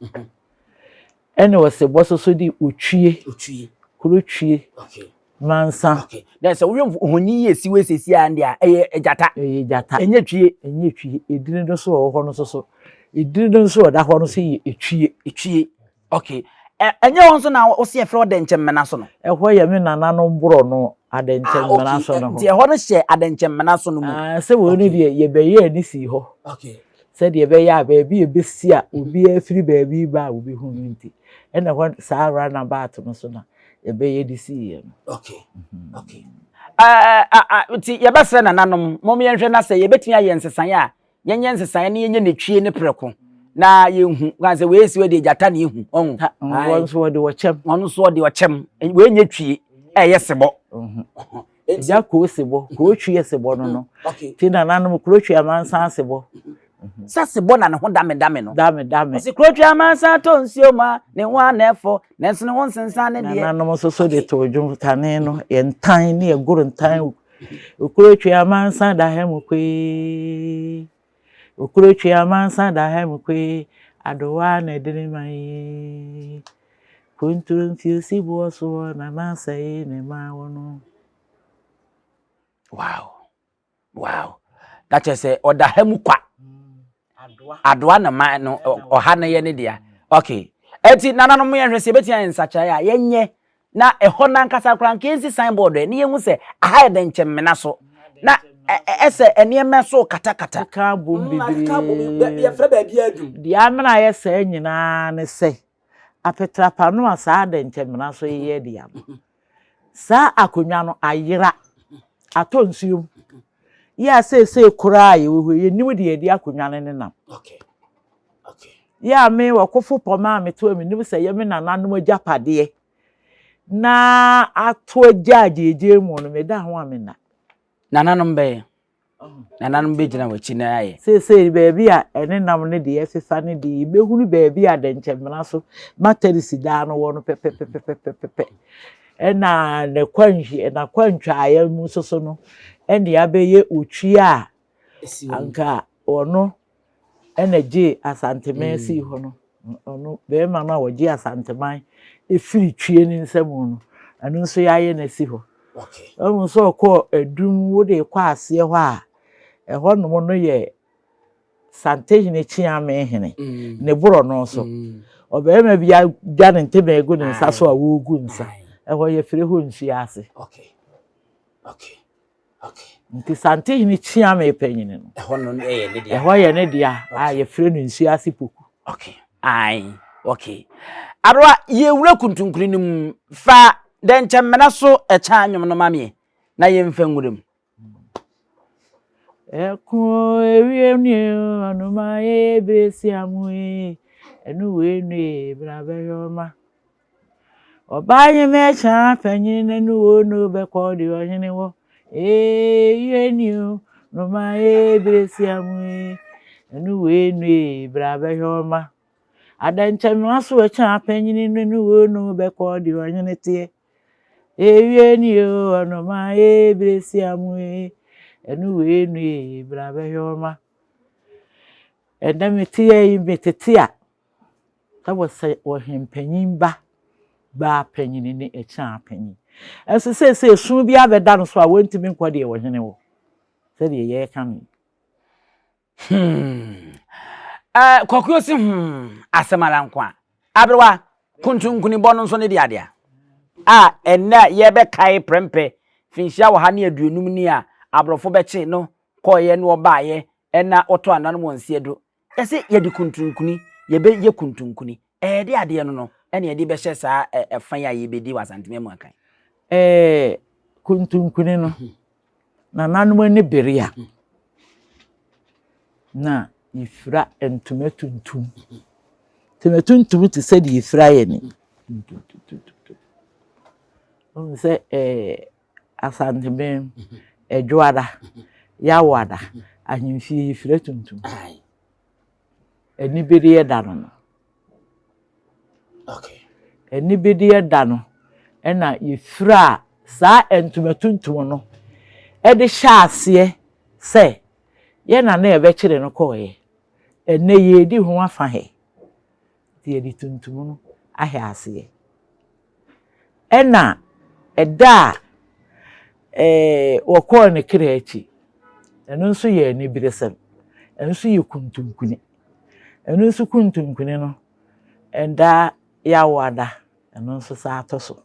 Ɛna ɔsebɔ soso de otwie. Otwie. Kuro twie. Okay. Mansa. Okay. Na sɛ woyɛ ohoni yi esi wɔ esiesie a ndeɛ a ɛyɛ gyata. Ɛyɛ gyata. Ɛnyɛ twie. Ɛnyɛ twie. Edini no nso wɔ hɔ no nso so. Edini no nso ɔda hɔ no nso yɛ etwie. Etwie. Okay. Ɛnyɛ hɔ nso na wosi yɛfrɛ ɔdɛnkyɛmmena so no? Ɛhɔ yɛ me nananom borɔno adɛnkyɛmmena so no hɔ. Nti ɛhɔ no hyɛ adɛnkyɛmmena so no mu. Ah, sɛ wei no deɛ yɛbɛyɛɛ ne sii hɔ. Okay. Sɛdeɛ ɛbɛyɛ a baabi a ɛbɛsi a obiara firi baabi ba a obi hu no nti. Ɛna ɛhɔ saa runabout no so na yɛbɛyɛ de siiɛ no. Okay. Okay. Nti yɛbɛsrɛ nananom, mom yɛnhwɛ na sɛ yɛbɛtumi ayɛ nsesaeɛ a, yɛnyɛ nsesaeɛ na yɛnyɛ n'etwie ne prɛko na yɛnhu kwan sɛ wei si wei deɛ gyata na ehu ɔho. Wɔn nso wɔde ɔkyɛm. Wɔn nso wɔde ɔkyɛm wei nyɛ twie ɛyɛ sebɔ. Gya koo sebɔ koo twie sebɔ no no ti nananom kuro twie amansan sebɔ. Sɛ sebɔ na ne ho dame dame no. Dame dame. Ɔsi kuro twie amansan tɔ nsuo mu a ne ho ana ɛfɔ nanso ne ho nsensan ne deɛ. Nananom nso so de to dwom kane no yɛ ntan ne yɛ goro ntan. Okuro twe amansa da ha mu kwee. Okuro twe amansa da ha mu kwee. Adowa na ɛde ma yi. Kunturu nti osi boɔ soɔ na n'asɛe ne ma wɔ no. Wow. Wow. Na kyerɛ sɛ ɔda ha mu kwa. Adoa na ma no ɔha no yɛ ne dea. Okay. Eti nananom yɛnhwɛ sɛ yɛbɛtumi ayɛ nsakyeraeɛ a yɛnyɛ na ɛhɔ no ankasa koraa nka yɛnsi signboard ɛ ne yɛhu sɛ aha yɛ dɛnkyɛmmena so na ɛsɛ nneɛma so katakata. Keka bom bebree. Yɛfrɛ baabi adum. Deɛ amena ayɛ saa nyinaa ne sɛ apetrapa no a saa dɛnkyɛmmena so yɛ dea no, saa akonnwa no ayera, atɔ nsuo mu. Yɛ a seesei koraa a yɛwɔ hɔ yi, yɛnnim deɛ yɛde akonnwa no nenam. Okay. Okay. Yɛ a me ɔkofo pɔma a meto a menim sɛ ɛyɛ me nananom agyapadeɛ na ato agya agyeegyee mu no, meda ho a menna. Nananom bɛyɛ. Nananom bɛgyina w'akyi na ayɛ. Seesei baabi a ɛnenam no deɛ ɛfefa no deɛ yɛbɛhunu baabi a dɛnkyɛmmena so matarisi daa no wɔ no pɛpɛpɛpɛpɛpɛ. Ɛna n'akwantwaeɛ mu nso so no, ɛne abɛyɛ otwi a anka ɔno ɛna gyee Asanteman sii hɔ no. Ɔno barima no a ɔgye Asanteman firi Twie ne nsam no, ɛno nso yɛayɛ no asi hɔ. Wahu sɛ ɔkɔɔ Adum wode kɔ aseɛ hɔ a, ɛhɔnom no yɛ Santehene Kyeame hene, ne borɔno so. Ɔbarima bi adwa ne ntoma agu ne nsa so a ɔregu nsa. Ɛhɔ yɛfrɛ hɔ nsuo ase. Nti Santehene Kyeame panyin no, ɛhɔ no yɛ ne dea. Ɛhɔ yɛ ne dea a yɛfrɛ no nsuo ase poku. Okay. Ae. Okay. Aberewa, yɛwura kuntunkuni no mu. Fa dɛnkyɛmmena so ɛkyɛn anwom no ma meɛ na yɛmfa nwura mu. Ɛko ewie nie ɔnoma yɛ besi amoe ɛnu wei nue bra bɛhwɛ ɔma. Ɔbaa nye mɛkya panyin na nu wo no bɛkɔ deɛ ɔhene wɔ. Ee yie ni o noma ee beresi amu ee ɛnu wei nue bra bɛhwɛ ɔma. Adɛnkyɛmmoa so ɛkya panyin na nu wo no bɛkɔ deɛ ɔhene teɛ. Ewie ni o ɔnoma ee beresia mu ee ɛno wei nu ee bra bɛhwɛ ɔma. Ɛnɛ mete yɛ yi metete a ɛwɔ sɛ ɔhempanyin ba baa panyin ne ɛkyɛn panyin. Ɛnso seesei esu bi abɛda no so a wɔntumi nkɔ deɛ ɔhene wɔ sɛdeɛ yɛreka no yi. Kwaku osi asɛm ara nko a. Aberewa, kuntunkunibɔ no nso ne de adeɛ a ɛnnɛ a yɛbɛkae prɛmpɛ finhyia 150 ni a aborɔfo bɛkye no kɔɔeɛ na ɔbaeɛ ɛna ɔtɔ ananom wɔn nseɛ do. Yɛse yɛde kuntunkuni, yɛbɛyɛ kuntunkuni. Ɛyɛ de adeɛ no no ɛna yɛde bɛhyɛ saa ɛfa yi a yɛbɛdi wɔ Asantema mu akan. Ɛɛ kuntunkuni no, nananom ani bere a, na yɛfira ntoma tuntum. Ntoma tuntum te sɛ deɛ yɛfira yɛn ni. Wohu sɛ ɛɛ Asanteman, Ɛdwoada, Yawoada, ahemfie yɛfira tuntum. Anibereɛ da no no. Okay. Anibereɛ da no ɛna yɛfiraa saa ntoma tuntum no ɛde hyɛ aseɛ sɛ yɛn na na yɛbɛkyere no kɔɔeɛ. Ɛnnɛ yɛredi ho afa hɛ. Nti yɛde tuntum no ahɛ aseɛ. Ɛna ɛda a ɛɛ wɔkɔɔ ne kra akyi, ɛno nso yɛ aniberesɛm. Ɛno nso yɛ kuntunkuni. Ɛno nso kuntunkuni no, ɛda Yawoada, ɛno nso saa tɔ so.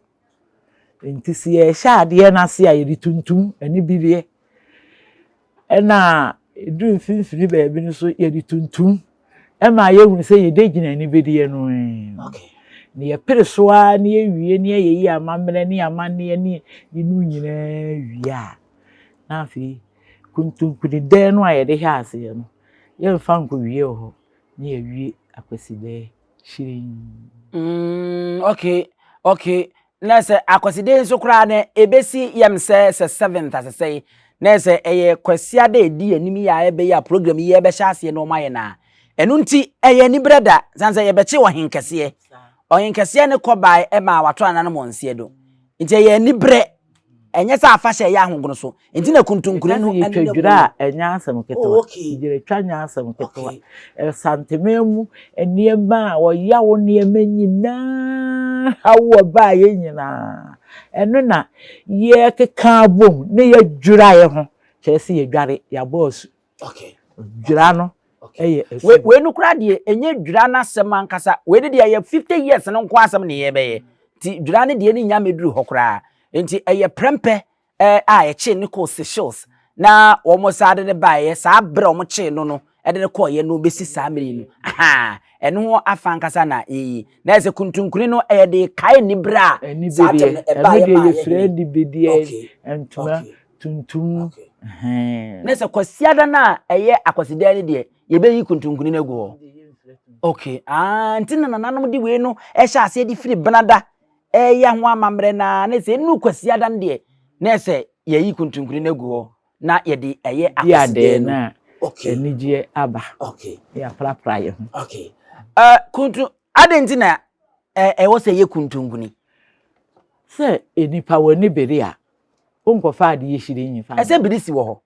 Nti sɛ yɛrehyɛ adeɛ no ase a, yɛde tuntum, anibereɛ. Ɛna ɛduru mfimfini baabi no nso, yɛde tuntum ɛma yɛhunu sɛ yɛde gyina anibereɛ no. Okay. Na yɛpere so ara na yɛwie na yɛyɛ amammerɛ ne amanneɛ ne yɛnu nyinaa wie a, na afei kuntunkunidɛn no a yɛde hyɛ aseɛ no, yɛmfa nkɔwie wɔ hɔ na yɛawie akwasidɛɛ hyerɛnn. Okay. Na sɛ akwaside nso koraa no ebesi yam sɛ sɛ seventh asesɛe na sɛ ɛyɛ kwasiada edi anim yi a ɛbɛyɛ a program yi yɛbɛhyɛ aseɛ na wɔn ayɛ na ɛno nti ɛyɛ aniberɛ da san sɛ yɛbɛkye ɔhenkɛseɛ ɔhenkɛseɛ ne kɔbae ɛma wato ananom wɔn nseɛ do nti ɛyɛ aniberɛ ɛnyɛ sɛ afahyɛ ɛyɛ ahogono so nti na kuntunkuni no ɛne ne dwira a ɛnyɛ asɛm ketewa. Dwiratwa nyɛ asɛm ketewa. Ɛsantema mu nneɛma a ɔyawo nneɛma nyinaa haw ɔbaayɛ nyinaa. Ɛno na yɛkeka abom na yɛdwira yɛ ho kyerɛ sɛ yɛdware yɛabɔ asu. Okay. Dwira no ɛyɛ asu. Wei no koraa deɛ ɛnyɛ dwira no asɛm ankasa. Wei no deɛ ɛyɛ 50 years no nko asɛm ne yɛbɛyɛ. Nti dwira no deɛ no nya mɛduru hɔ koraa. Nti ɛyɛ prɛmpɛ a ɛkyee no kɔɔ Seychelles na wɔn saa de no baeɛ saa berɛ a wɔkyee no no de no kɔeɛ no bɛsi saa mmerɛ yi no aha ɛno ho afa ankasa na yɛyi na ɛsɛ kuntunkuni no ɛyɛ de kae ne berɛ a saa tɛm no ɛbaeɛ maa yɛ hene ntoma tuntum na sɛ kwasiada no a ɛyɛ akwasidan no deɛ yɛbɛyi kuntunkuni no agu hɔ okay ah nti na nananom de wei no ɛhyɛ aseɛ de firi benada ɛyɛ ho amammerɛ na ne sɛ ɛnu kwasiada no deɛ na ɛsɛ yɛyi kuntunkuni no agu hɔ na yɛde ɛyɛ akwasidan no okay anigyeɛ aba okay yɛaprapra yɛ ho okay kuntu adɛn nti na ɛwɔ sɛ ɛyɛ kuntunkuni sɛ nipa wɔ ne bere a wonkɔfa adeɛ hyire nyifa ɛsɛ birisi wɔ hɔ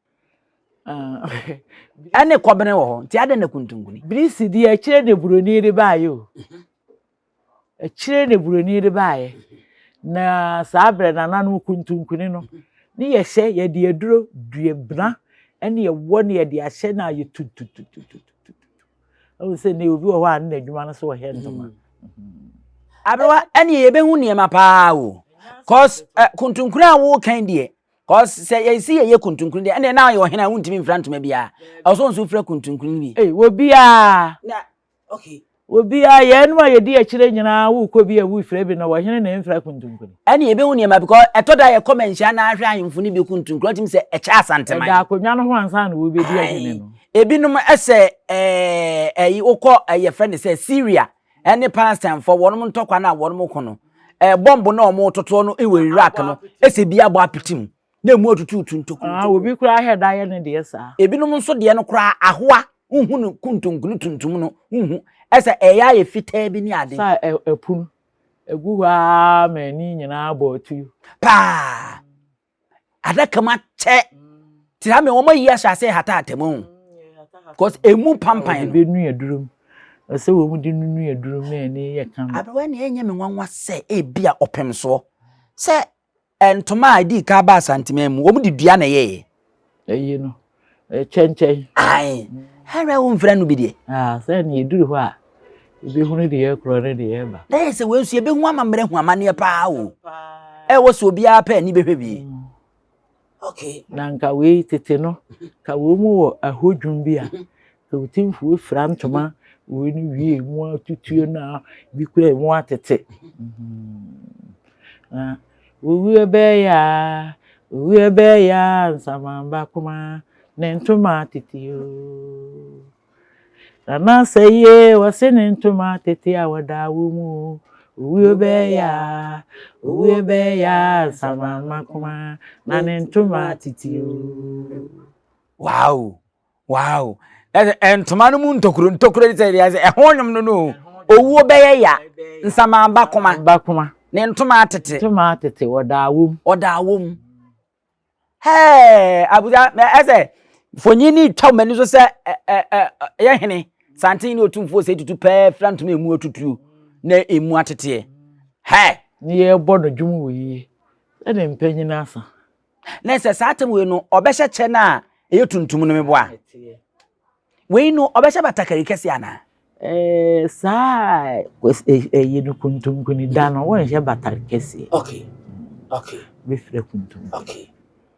ɛne kɔbene wɔ hɔ nti adɛn na kuntunkuni birisi deɛ akyire ne buroni de baayɛ o Akyire na buroni de baeɛ. Na saa berɛ nananom kuntunkuni no, ne yɛhyɛ yɛde aduro duabena ne ɛwɔ ne yɛde ahyɛ na ayɛ tutututututu. Ɛwɔ sɛ ne obi wɔ hɔ a ne n'adwuma no so ɔhɛ ntoma. Aberewa ɛne yɛbɛhu nneɛma paa o. Cause kuntunkuni a wokan deɛ cause sɛ yɛsi yɛyɛ kuntunkuni deɛ ɛne na ɔyɛ ɔhene a wontumi mfira ntoma biara. Ɛwɔ sɛ nso wofira kuntunkuni bi. Ee wɔ biara. Na okay. Obiara, yɛnom a yɛdi akyire nyinaa wokɔ bi a wofira bi na ɔhene na ɛmfira kuntunkuni. Ɛne yɛbɛhu nneɛma because ɛtɔ da yɛkɔ manhyia na ahwɛ ahemfo no bi kuntunkuni ɔtumi sɛ ɛkyɛ Asanteman. Ɛda akonnwa no ho ansa na wɔbɛdi ahene no. Ebinom ɛsɛ ɛɛ ɛyi wokɔ ɛyɛ fɛ ne sɛ Syria ɛne Palestine fo wɔnom ntɔkwa no a wɔnom ko no ɛɛ bɔmbo na wɔn totoɔ no ɛwɔ Iraq no ɛsɛ bi abɔ apete mu na emu atutuutu ntokuru. Ah, obi koraa hwɛ da yɛ ne deɛ saa. Ebinom nso deɛ no koraa ahoa nhu no kuntunkunu tuntum no nhu ɛsɛ ɛyɛ ayɛ fitaa bi ne ade. Saa ɛpunu. Egu hɔ ara ma ani nyinaa bɔ atuo. Paa. Adaka mu akyɛ. Ti ha me wɔn ayi ahyɛ ase hata hata mu. Cause emu pampan no. Wɔde bɛnu aduro mu. Ɛsɛ wɔn de nunu aduro mu na ani yɛ kama. Aberewa nea ɛnyɛ me nwanwa sɛ ebi a ɔpem soɔ sɛ ntoma a ɛdii kan baa Asanteman mu, wɔn de dua na ɛyɛeɛ. Ɛyi no, kyɛnkyɛn. Ae, ɛrɛ wo mfrɛ no bi deɛ. Ah, sɛ ne yɛduru hɔ a, yɛbɛhunu deɛ ɛkorɔ ne deɛ ɛba. Na yɛ sɛ wei nso yɛbɛhu amammerɛ hu amanneɛ paa o. Ɛwɔ sɛ obiara pɛ ani bɛhwɛ bi. Okay. Na nka wei tete no, ka wɔn mu wɔ ahodwom bi a, ka otimfoɔ fira ntoma wei no wie mu atutuo no a bi kura mu atete. Na owuo bɛyɛ a, owuo bɛyɛ a nsamanba kuma ne ntoma atete o. Nana sɛ yie wɔse ne ntoma atete a wɔda wo mu o. Owuo bɛyɛ a, owuo bɛyɛ a nsamanba kuma na ne ntoma atete o. Wow! Wow! Ɛsɛ ntoma no mu ntokuro ntokuro de sɛ deɛ ɛsɛ ɛho nnwom no no owuo bɛyɛ ya nsamanba koma ba koma ne ntoma atete ntoma atete ɔda awom ɔda awom hɛɛ abusa ɛsɛ fonyin ni twa wɔn ani so sɛ ɛ ɛ ɛ yɛ hene santen ne otumfoɔ sɛ tutu pɛɛ fira ntoma emu atutuo na emu ateteɛ hɛɛ. Ne yɛbɔ no dwom wɔ yie ɛne mpanyin asa. Na sɛ saa atam wei no ɔbɛhyɛ kyɛ no a ɛyɛ tuntum no meboa wei no ɔbɛhyɛ batakari kɛse anaa? Ɛɛ saa ɛyi no kuntunkuni da no wɔnhyɛ batari kɛseɛ. Okay okay. Bɛfira kuntum. Okay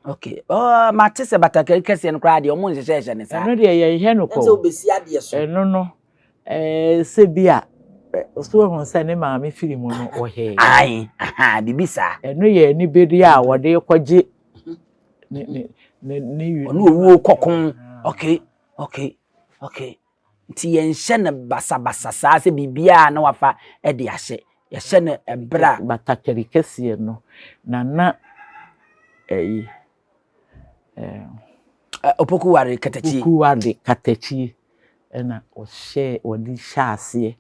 okay oh, mate sɛ batakari kɛseɛ no koraa deɛ ɔmo nhyehyɛ hyɛ ne saa. Ɛno deɛ yɛnhyɛ no kɔ. Ɛsɛ obesi adeɛ so. Ɛno no ɛɛ sɛ bi a so ehu sɛ ne maame firi mu no ɔhɛɛ. Ayi aha bibi saa. Ɛno yɛ anibere a wɔde kɔgye ne ne ne ne. Ɔne owuo kɔko okay okay okay nti yɛnhyɛ no basabasa saa sɛ biribiara na wafa de ahyɛ yɛhyɛ no ɛberɛ a. Batakari kɛseɛ no na na ɛyi ɛɛ. Opoku ware katakyie. Opoku ware katakyie. Ɛna ɔhyɛɛ ɔde hyɛɛ aseɛ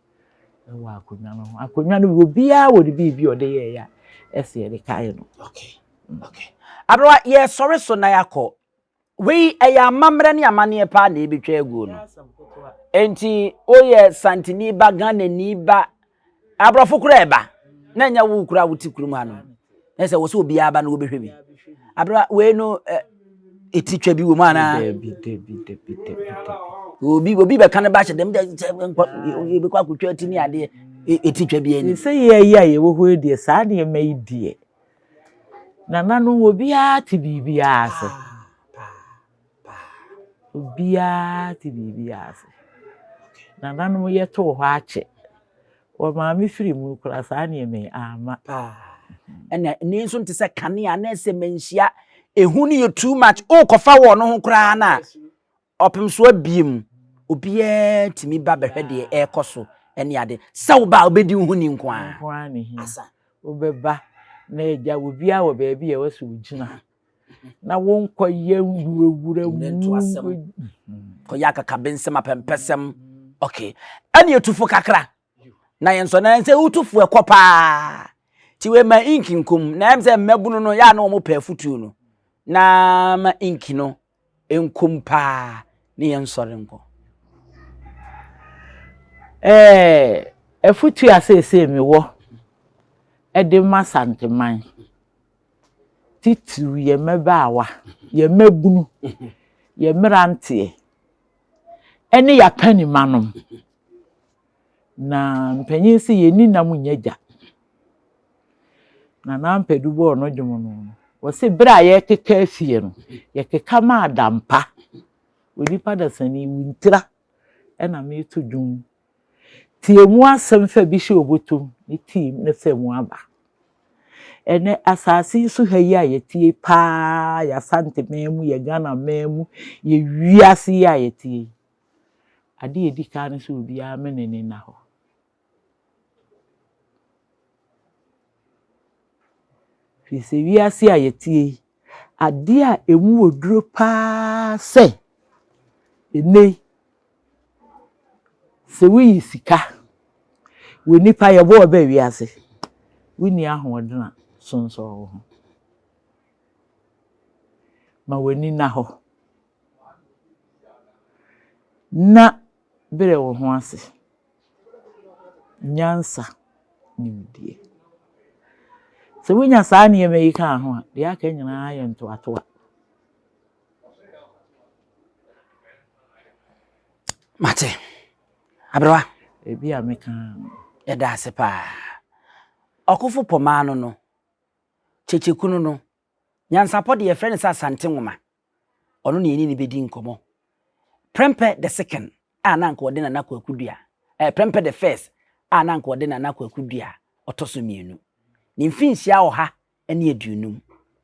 wɔ akonnwa no ho. Akonnwa no obiara wɔ ne biribi a ɔde yɛeɛ a ɛsɛ yɛde kae no. Okay. Okay. Aberewa yɛsɔre so na yɛakɔ. Wei ɛyɛ amammerɛ ne amanneɛ paa na ɛbɛtwa aguo no. Enti woyɛ Santini ba, Ghanani ba, Aborɔfo koraa ɛba na ɛnyɛ wo koraa wote kurom ha no na sɛ wɔ sɛ obiara ba na wɔbɛhwɛ bi abera wei no ɛti twa bi wɔ mu anaa obi obi bɛka no ba hyɛ dɛm dɛ sɛ nkɔ yɛbɛkɔ akɔtwa ti ne adeɛ ɛti twa bi ani sɛ yɛ yi a yɛwɔ hɔ yi deɛ saa nneɛma yi deɛ nananom obiara te biribiara ase Obiara te biribiara ase. Nananom yɛtoo hɔ akyɛ. Wɔ maame firi mu koraa saa nneɛma yi amma. Paa. Ɛna ne nso nte sɛ kanea na ɛsɛ manhyia. Ehu no yɛ too much. Wokɔfa wɔ no ho koraa na ɔpem so abiem. Obiara tumi ba bɛhwɛ deɛ ɛrekɔ so ne ade. Sɛ wo ba a wobɛdi wo ho ni nko ara. Nko ara na ehia. Asa. Wobɛba na agya obiara wɔ baabi a ɛwɔ sɛ ogyina. na wonkɔyɛ nwurawura mu kɔyɛ akakabensɛm apɛmpɛsɛm okay ɛne etufo kakra na yɛn nso na sɛ wotufo ɛkɔ paa ti wei ma ink nkom na ɛm sɛ mmabunu no yɛ a na wɔn pɛ afutuo no na ma ink no nkom paa ne yɛn nsɔre nkɔ. Ɛɛ afutuo a seesei mewɔ ɛde ma Santeman. Titiriw yɛn mmabaawa, yɛn mmabunu, yɛn mmeranteɛ ne yɛn akannimanom. Na mpanyin se yɛnni nam nyɛ gya. Nana Ampadu bɔɔ no dwom no, wɔse bere a yɛrekeka afie no, yɛkeka maa dampa. Onipa dasani, wo ntira na mereto dwom Tie mu asɛm fa bi hyɛ wo bɔtɔ mu ne tie mu na fa mu aba. Ɛnɛ asase yi so ha yi a yɛte yi paa, yɛ Asante man mu, yɛ Ghana man mu, yɛ wiase yi a yɛte yi, ade a ɛdi kan ne sɛ obiara me n'ani nna hɔ. Firi sɛ wiase a yɛte yi, adeɛ a ɛmu wɔ duro paa sɛ ɛnnɛ yi, Sɛ woyi sika wɔ nipa yɛbɔ ɔbɛ wiase. Wonni ahoɔden a, sonsɔn wo ho. Ma w'ani nna hɔ na brɛ wo ho ase. Nyansa, nimdeɛ. Sɛ wonya saa nneɛma yi ka ho a, deɛ aka nyinaa yɛ ntoatoa. Mate. Aberewa. Ebi a meka no. Yɛda ase paa. Ɔkofo pɔmaa no no, Kyekyekunu no, nyansapɔ deɛ yɛfrɛ no sɛ Asante Nwoma. Ɔno na yɛne no bɛdi nkɔmmɔ. Prempeh the second a na anka ɔde Nana Kwaku Dua, eh, Prempeh the first a na anka ɔde Nana Kwaku Dua ɔtɔ so mmienu. Ne mfinhyia 150.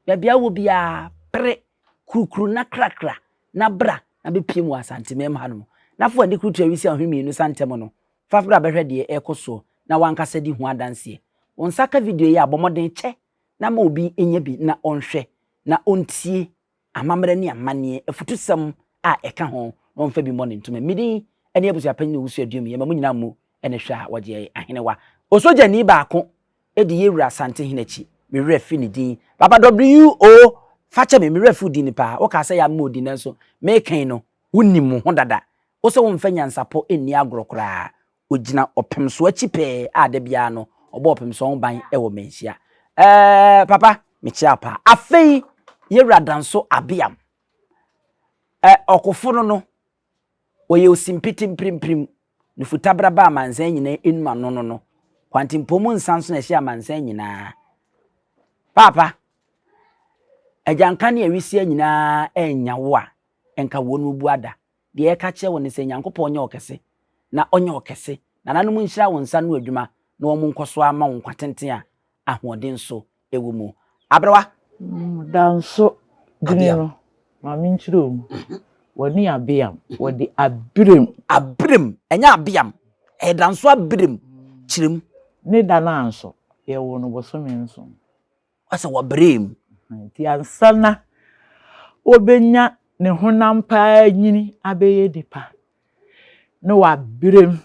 Baabi a wowɔ biara, pere, kurukuru na krakra na bra na bɛpiem wɔ Asanteman mu hanom. Na fa w'ani kurutu awisi a ɔhwe mmienu sa ntɛm no, fa bra bɛhwɛ deɛ ɛrekɔ soɔ na w'ankasa di ho adanseɛ. Wo nsa ka video yi a, bɔ mmɔden kyɛ na ma obi nya bi na ɔnhwɛ na ɔntie amammerɛ ne amanneɛ, afutusɛm a ɛka ho na ɔmfa bi mmɔ ne ntoma. Me din ne Abusuapanyin Owusu Aduomi, yɛma mo nyinaa mmu ne hwɛ a wɔgye yɛn ahenewa. Osogyani baako di yɛn wura Asantehene akyi, me werɛ afi ne din. Papa WO, fa kyɛ me, me werɛ afi wo din no paa. Wokaa sɛ yɛammɔ wo din nanso meka yi no, wonim wo ho dada. Wo sɛ womfa nyansapɔ nni agorɔ koraa. Ogyina ɔpemsoɔ akyi pɛɛ a da biara no ɔbɔ ɔpemsoɔ ho ban wɔ Manhyia. Ɛɛ papa, mekyia wo paa. Afei yɛwura Danso Abeam. Ɛ ɔkofo no no, ɔyɛ osimpiti mpirimpirim, nufutabraba amansan nyinaa enum ano no no, kwantempɔn mu nsa nso na ɛhyɛ amansan nyinaa. Paapa, agyanka ne awisia nyinaa annya wo a, nka wɔn bu ada. Deɛ yɛka kyerɛ wo ne sɛ Nyankopɔn nyɛ ɔkɛse, na ɔnyɛ ɔkɛse. Nananom nhyira wo nsa ano adwuma na wɔn nkɔ so ara mma wo nkwa tenten a ahoɔden nso wɔ mu. Aberewa. Danso dini no, ma menkyerɛ wo mu. Wɔne Abeam, wɔde Abirem. Abirem, ɛnyɛ Abeam, ɛyɛ Danso Abirem. Kyerɛ mu. Ne da no anso, yɛwoo no bosome nson. Ɔsɛ wɔbrɛɛ mu. Nti ansa na ɔbɛnya ne honam paa anyini abɛyɛ nipa na wabrɛ mu,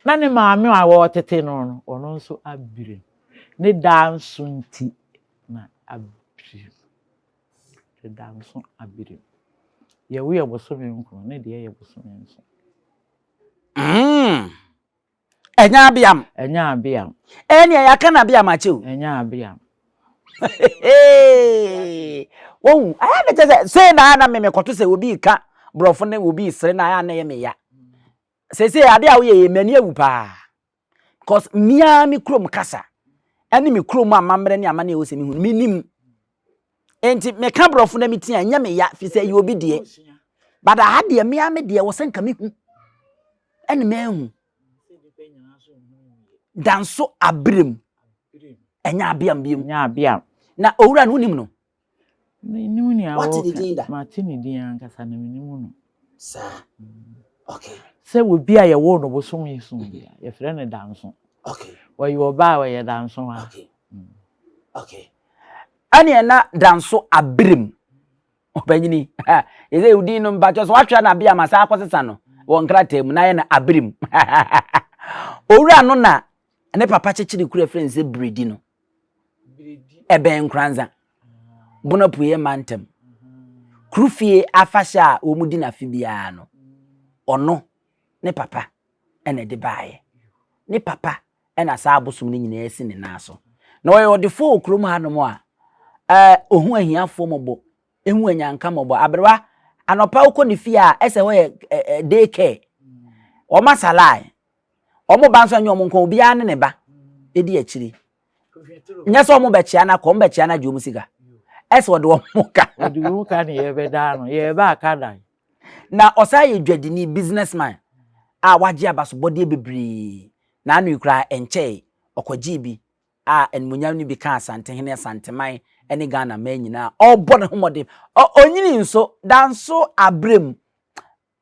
na ne maame a ɔretete no no, ɔno nso abrɛ mu. Ne da nso nti na abrɛ mu. Ne da nso abrɛ mu. Yɛwo yɛ bosome nkron, ne deɛ yɛ bosome nson. Mm. Ɛnyɛ abeam. Ɛnyɛ abeam. Ɛnea yɛaka no abeam akyɛ o. Ɛnyɛ abeam. Wɔhu ayɛ na kyɛ sɛ sei na na me mekɔto sɛ obi reka borɔfo ne obi resere na ayɛ na ɛyɛ me ya. Seesei ade a woyɛ yɛ m'ani awu paa. Because mia me kurom kasa ɛne me kurom amammerɛ ne amanneɛ ɛwɔ sɛ mehu no menim. Enti meka borɔfo na metia ɛnyɛ me ya fi sɛ ɛyɛ obi deɛ. But aha deɛ me ara me deɛ wɔ sɛ nka mehu ɛne mahu. Danso aberem ɛnyɛ abeam biom. Ɛnyɛ abeam. Na owura no wonim no? Menim nea Wate ne din da? Mate ne din ankasa na menim no. Saa. Okay. Sɛ obi a yɛwoo no bosome so bi a, yɛfrɛ no Danso. Okay. Ɔyɛ ɔbaa a ɔyɛ Danso a. Okay. Okay. Ɛneɛ na Danso aberem. Ɔpanyini. Yɛsɛ wo din no mpakyɛ so woatwerɛ no abeam asa akɔsesa no wɔ nkrataa mu na ayɛ no aberem. Owura no na ne papa kyekyere kuro ɛfrɛ no sɛ Biredi no. Ɛbɛn Nkoranza. Bono Apueɛ mantam. Kuro fie afahyɛ a wɔn di no afe biara no, ɔno ne papa ɛna ɛde baeɛ. Ne papa ɛna saa abosom no nyinaa si ne nan so. Na ɔyɛ ɔdefoɔ wɔ kurom hanom a, ɛɛ ɔhu ahiafoɔ mmɔbɔ, ɛhu anyanka mmɔbɔ. Aberewa, anɔpa wokɔ ne fie a, ɛsɛ hɔ yɛ ɛɛ day care. Wɔn asa line. Wɔn ba nso ɛnyɛ wɔn nko, obiara ne ne ba ɛdi akyire. Nyɛ sɛ wɔn bɛkyea no akɔ, wɔn bɛkyea no agye wɔn sika. Ɛsɛ ɔde wɔn ka. Ɔde wɔn ka ne yɛbɛdaa no, yɛreba aka dan. Na ɔsan yɛ dwadini, business man, a wagye abasobɔdeɛ bebree. N'ano yi koraa ɛnkyɛe, ɔkɔgyee bi a animuonyam no bi kaa Asantehene, Asanteman ne Ghana man nyinaa. Ɔrebɔ ne ho mmɔden. Ɔ ɔnyini nso, danso aberɛ mu,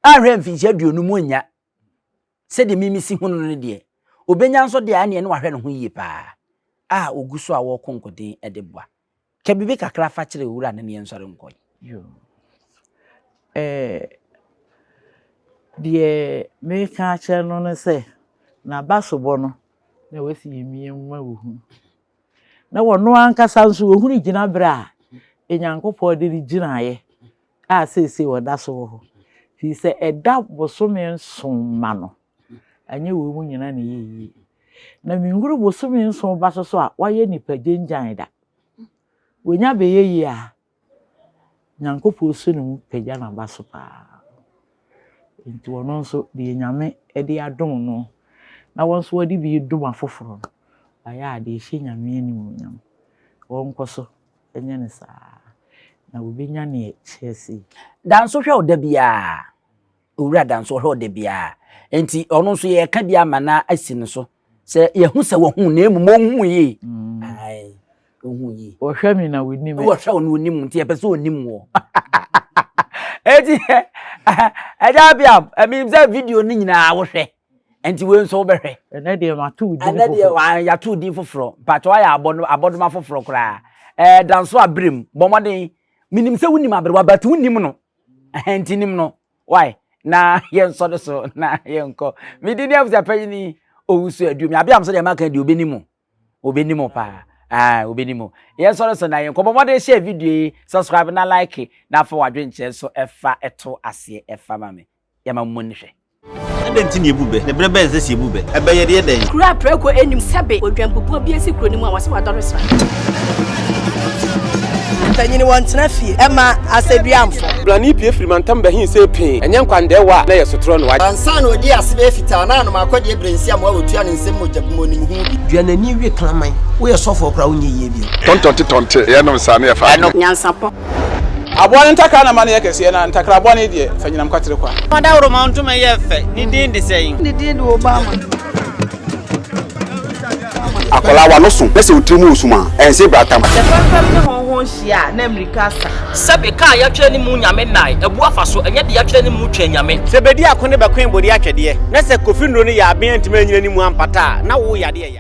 anhwɛ mfinhyia 50 annya. Sɛdeɛ me mesi hunu no no deɛ, ɔbɛnya nso deɛ a ɛneɛ na wahwɛ ne ho yie paa a ɔgu so a wɔreko nkoden de boa. Ka biribi kakra fa kyerɛ owura no na yɛnsɔre nkɔ. Yoo. Ɛɛ, deɛ meka akyerɛ no ne sɛ, n'abasobɔ no na ɛwɔ sɛ yɛmia mu ma wɔhunu. Na ɔno ankasa nso ɔhunu gyinaberɛ a Nyankopɔn de no gyinaeɛ a seesei ɔda so wɔ hɔ. Firi sɛ ɛda bosome nson ma no, ɛnyɛ wei mu nyina na ɛyɛ yie. Na menhunu bosome nson ba so so a wayɛ nipa gyangyan da. Wɔnya bɛyɛ yie a, Nyankopɔn su ne mu pagya n'aba so paa. Nti ɔno nso deɛ Nyame de adom no na wɔn nso wɔde bi dom afoforɔ no, wayɛ adeɛ ɛhyɛ Nyame animuonyam. Wɔnkɔ so nyɛ no saa na wɔbɛnya neɛ kyerɛ sei. Danso hwɛ wo da biara. Owura Danso ɔhwɛ wo da biara. Nti ɔno nso yɛreka bi ama no asi no so. Sɛ yɛhu sɛ wahu na mmom ɔnhu yie. Mm. Ae, ɔnhu yie. Wɔhwɛ me na wɔnim. Wɔhwɛ wo na wɔnim nti yɛpɛ sɛ ɔnim wɔ. Eti ɛgya abiam, ɛmi sɛ video no nyinaa wohwɛ. Nti wei nso wobɛhwɛ. Ɛnɛ deɛ mato wo din foforɔ. Ɛnɛ deɛ yɛato wo din foforɔ. Mpakyɛ wayɛ abɔdoma foforɔ koraa. Ɛɛ Danso aberem, bɔ mmɔden. Menim sɛ wonim aberewa but wonnim no. Ɛhɛn nti nim no. Why? Na yɛnsɔ no so na yɛnkɔ. Me din ne abusuapanyin Owusu Aduomi. Abeam so deɛ maka deɛ obenim o. Obenim o paa. Ah, obenim o. Yɛnsɔ no so na yɛnkɔ. Bɔ mmɔden share video yi, subscribe na like na fa w'adwenkyerɛ nso ɛfa ɛto aseɛ ɛfa ma me. Yɛma mo ni hwɛ. Adɛn nti na yebu bɛ? Na bere bɛn na ɛsɛ sɛ yebu bɛ? Ɛbɛ yɛ deɛ dɛn? Kuro a prako nnim sɛbe odwanbubuo bi asi kuro no mu a wɔse wadɔre sra. Mpanyin wɔntena fie ɛma asɛduamfo. Blani pue firi mantam bɛhe see pee, ɛnyɛ nkwandɛɛwa a na ɛyɛ sotorɔ na wagye. Ansa na ɔdii ase bɛyɛ fitaa na anom akɔdeɛ berɛ nsi amoa wɔtua ne nsam mogya bum ɔnim ho bi. Dua n'ani we kraman. Woyɛ sɔfoɔ koraa wonyɛ yie bio. Tɔntɔnte tɔnte, yɛnom saa na yɛfa adeɛ. Nyansapɔ. Aboa no ntakra na ma no yɛ kɛseɛ, na ntakra bɔne deɛ, fa nyinam kwatere kwa. Ɔdawuroma ntoma yɛ fɛ, ne din de sɛn? Ne din de Obama. Akwadaa w'ano so na sɛ wo tiri mu resum a, ɛnse bratam. Sɛ fɛmfɛm ne hɔnhɔn hyia a, na mmirika asa. Sɛbe ka a yɛatwerɛ ne mu Nyame nnae abu afa so, ɛnyɛ deɛ yɛatwerɛ ne mu Twɛn Nyame. Sɛ bedi ako ne bɛkoe bode atwɛdeɛ, na sɛ Kofi nnuro no yɛ aben antumi anyina ne mu ampata a, na wo yadeɛ ya.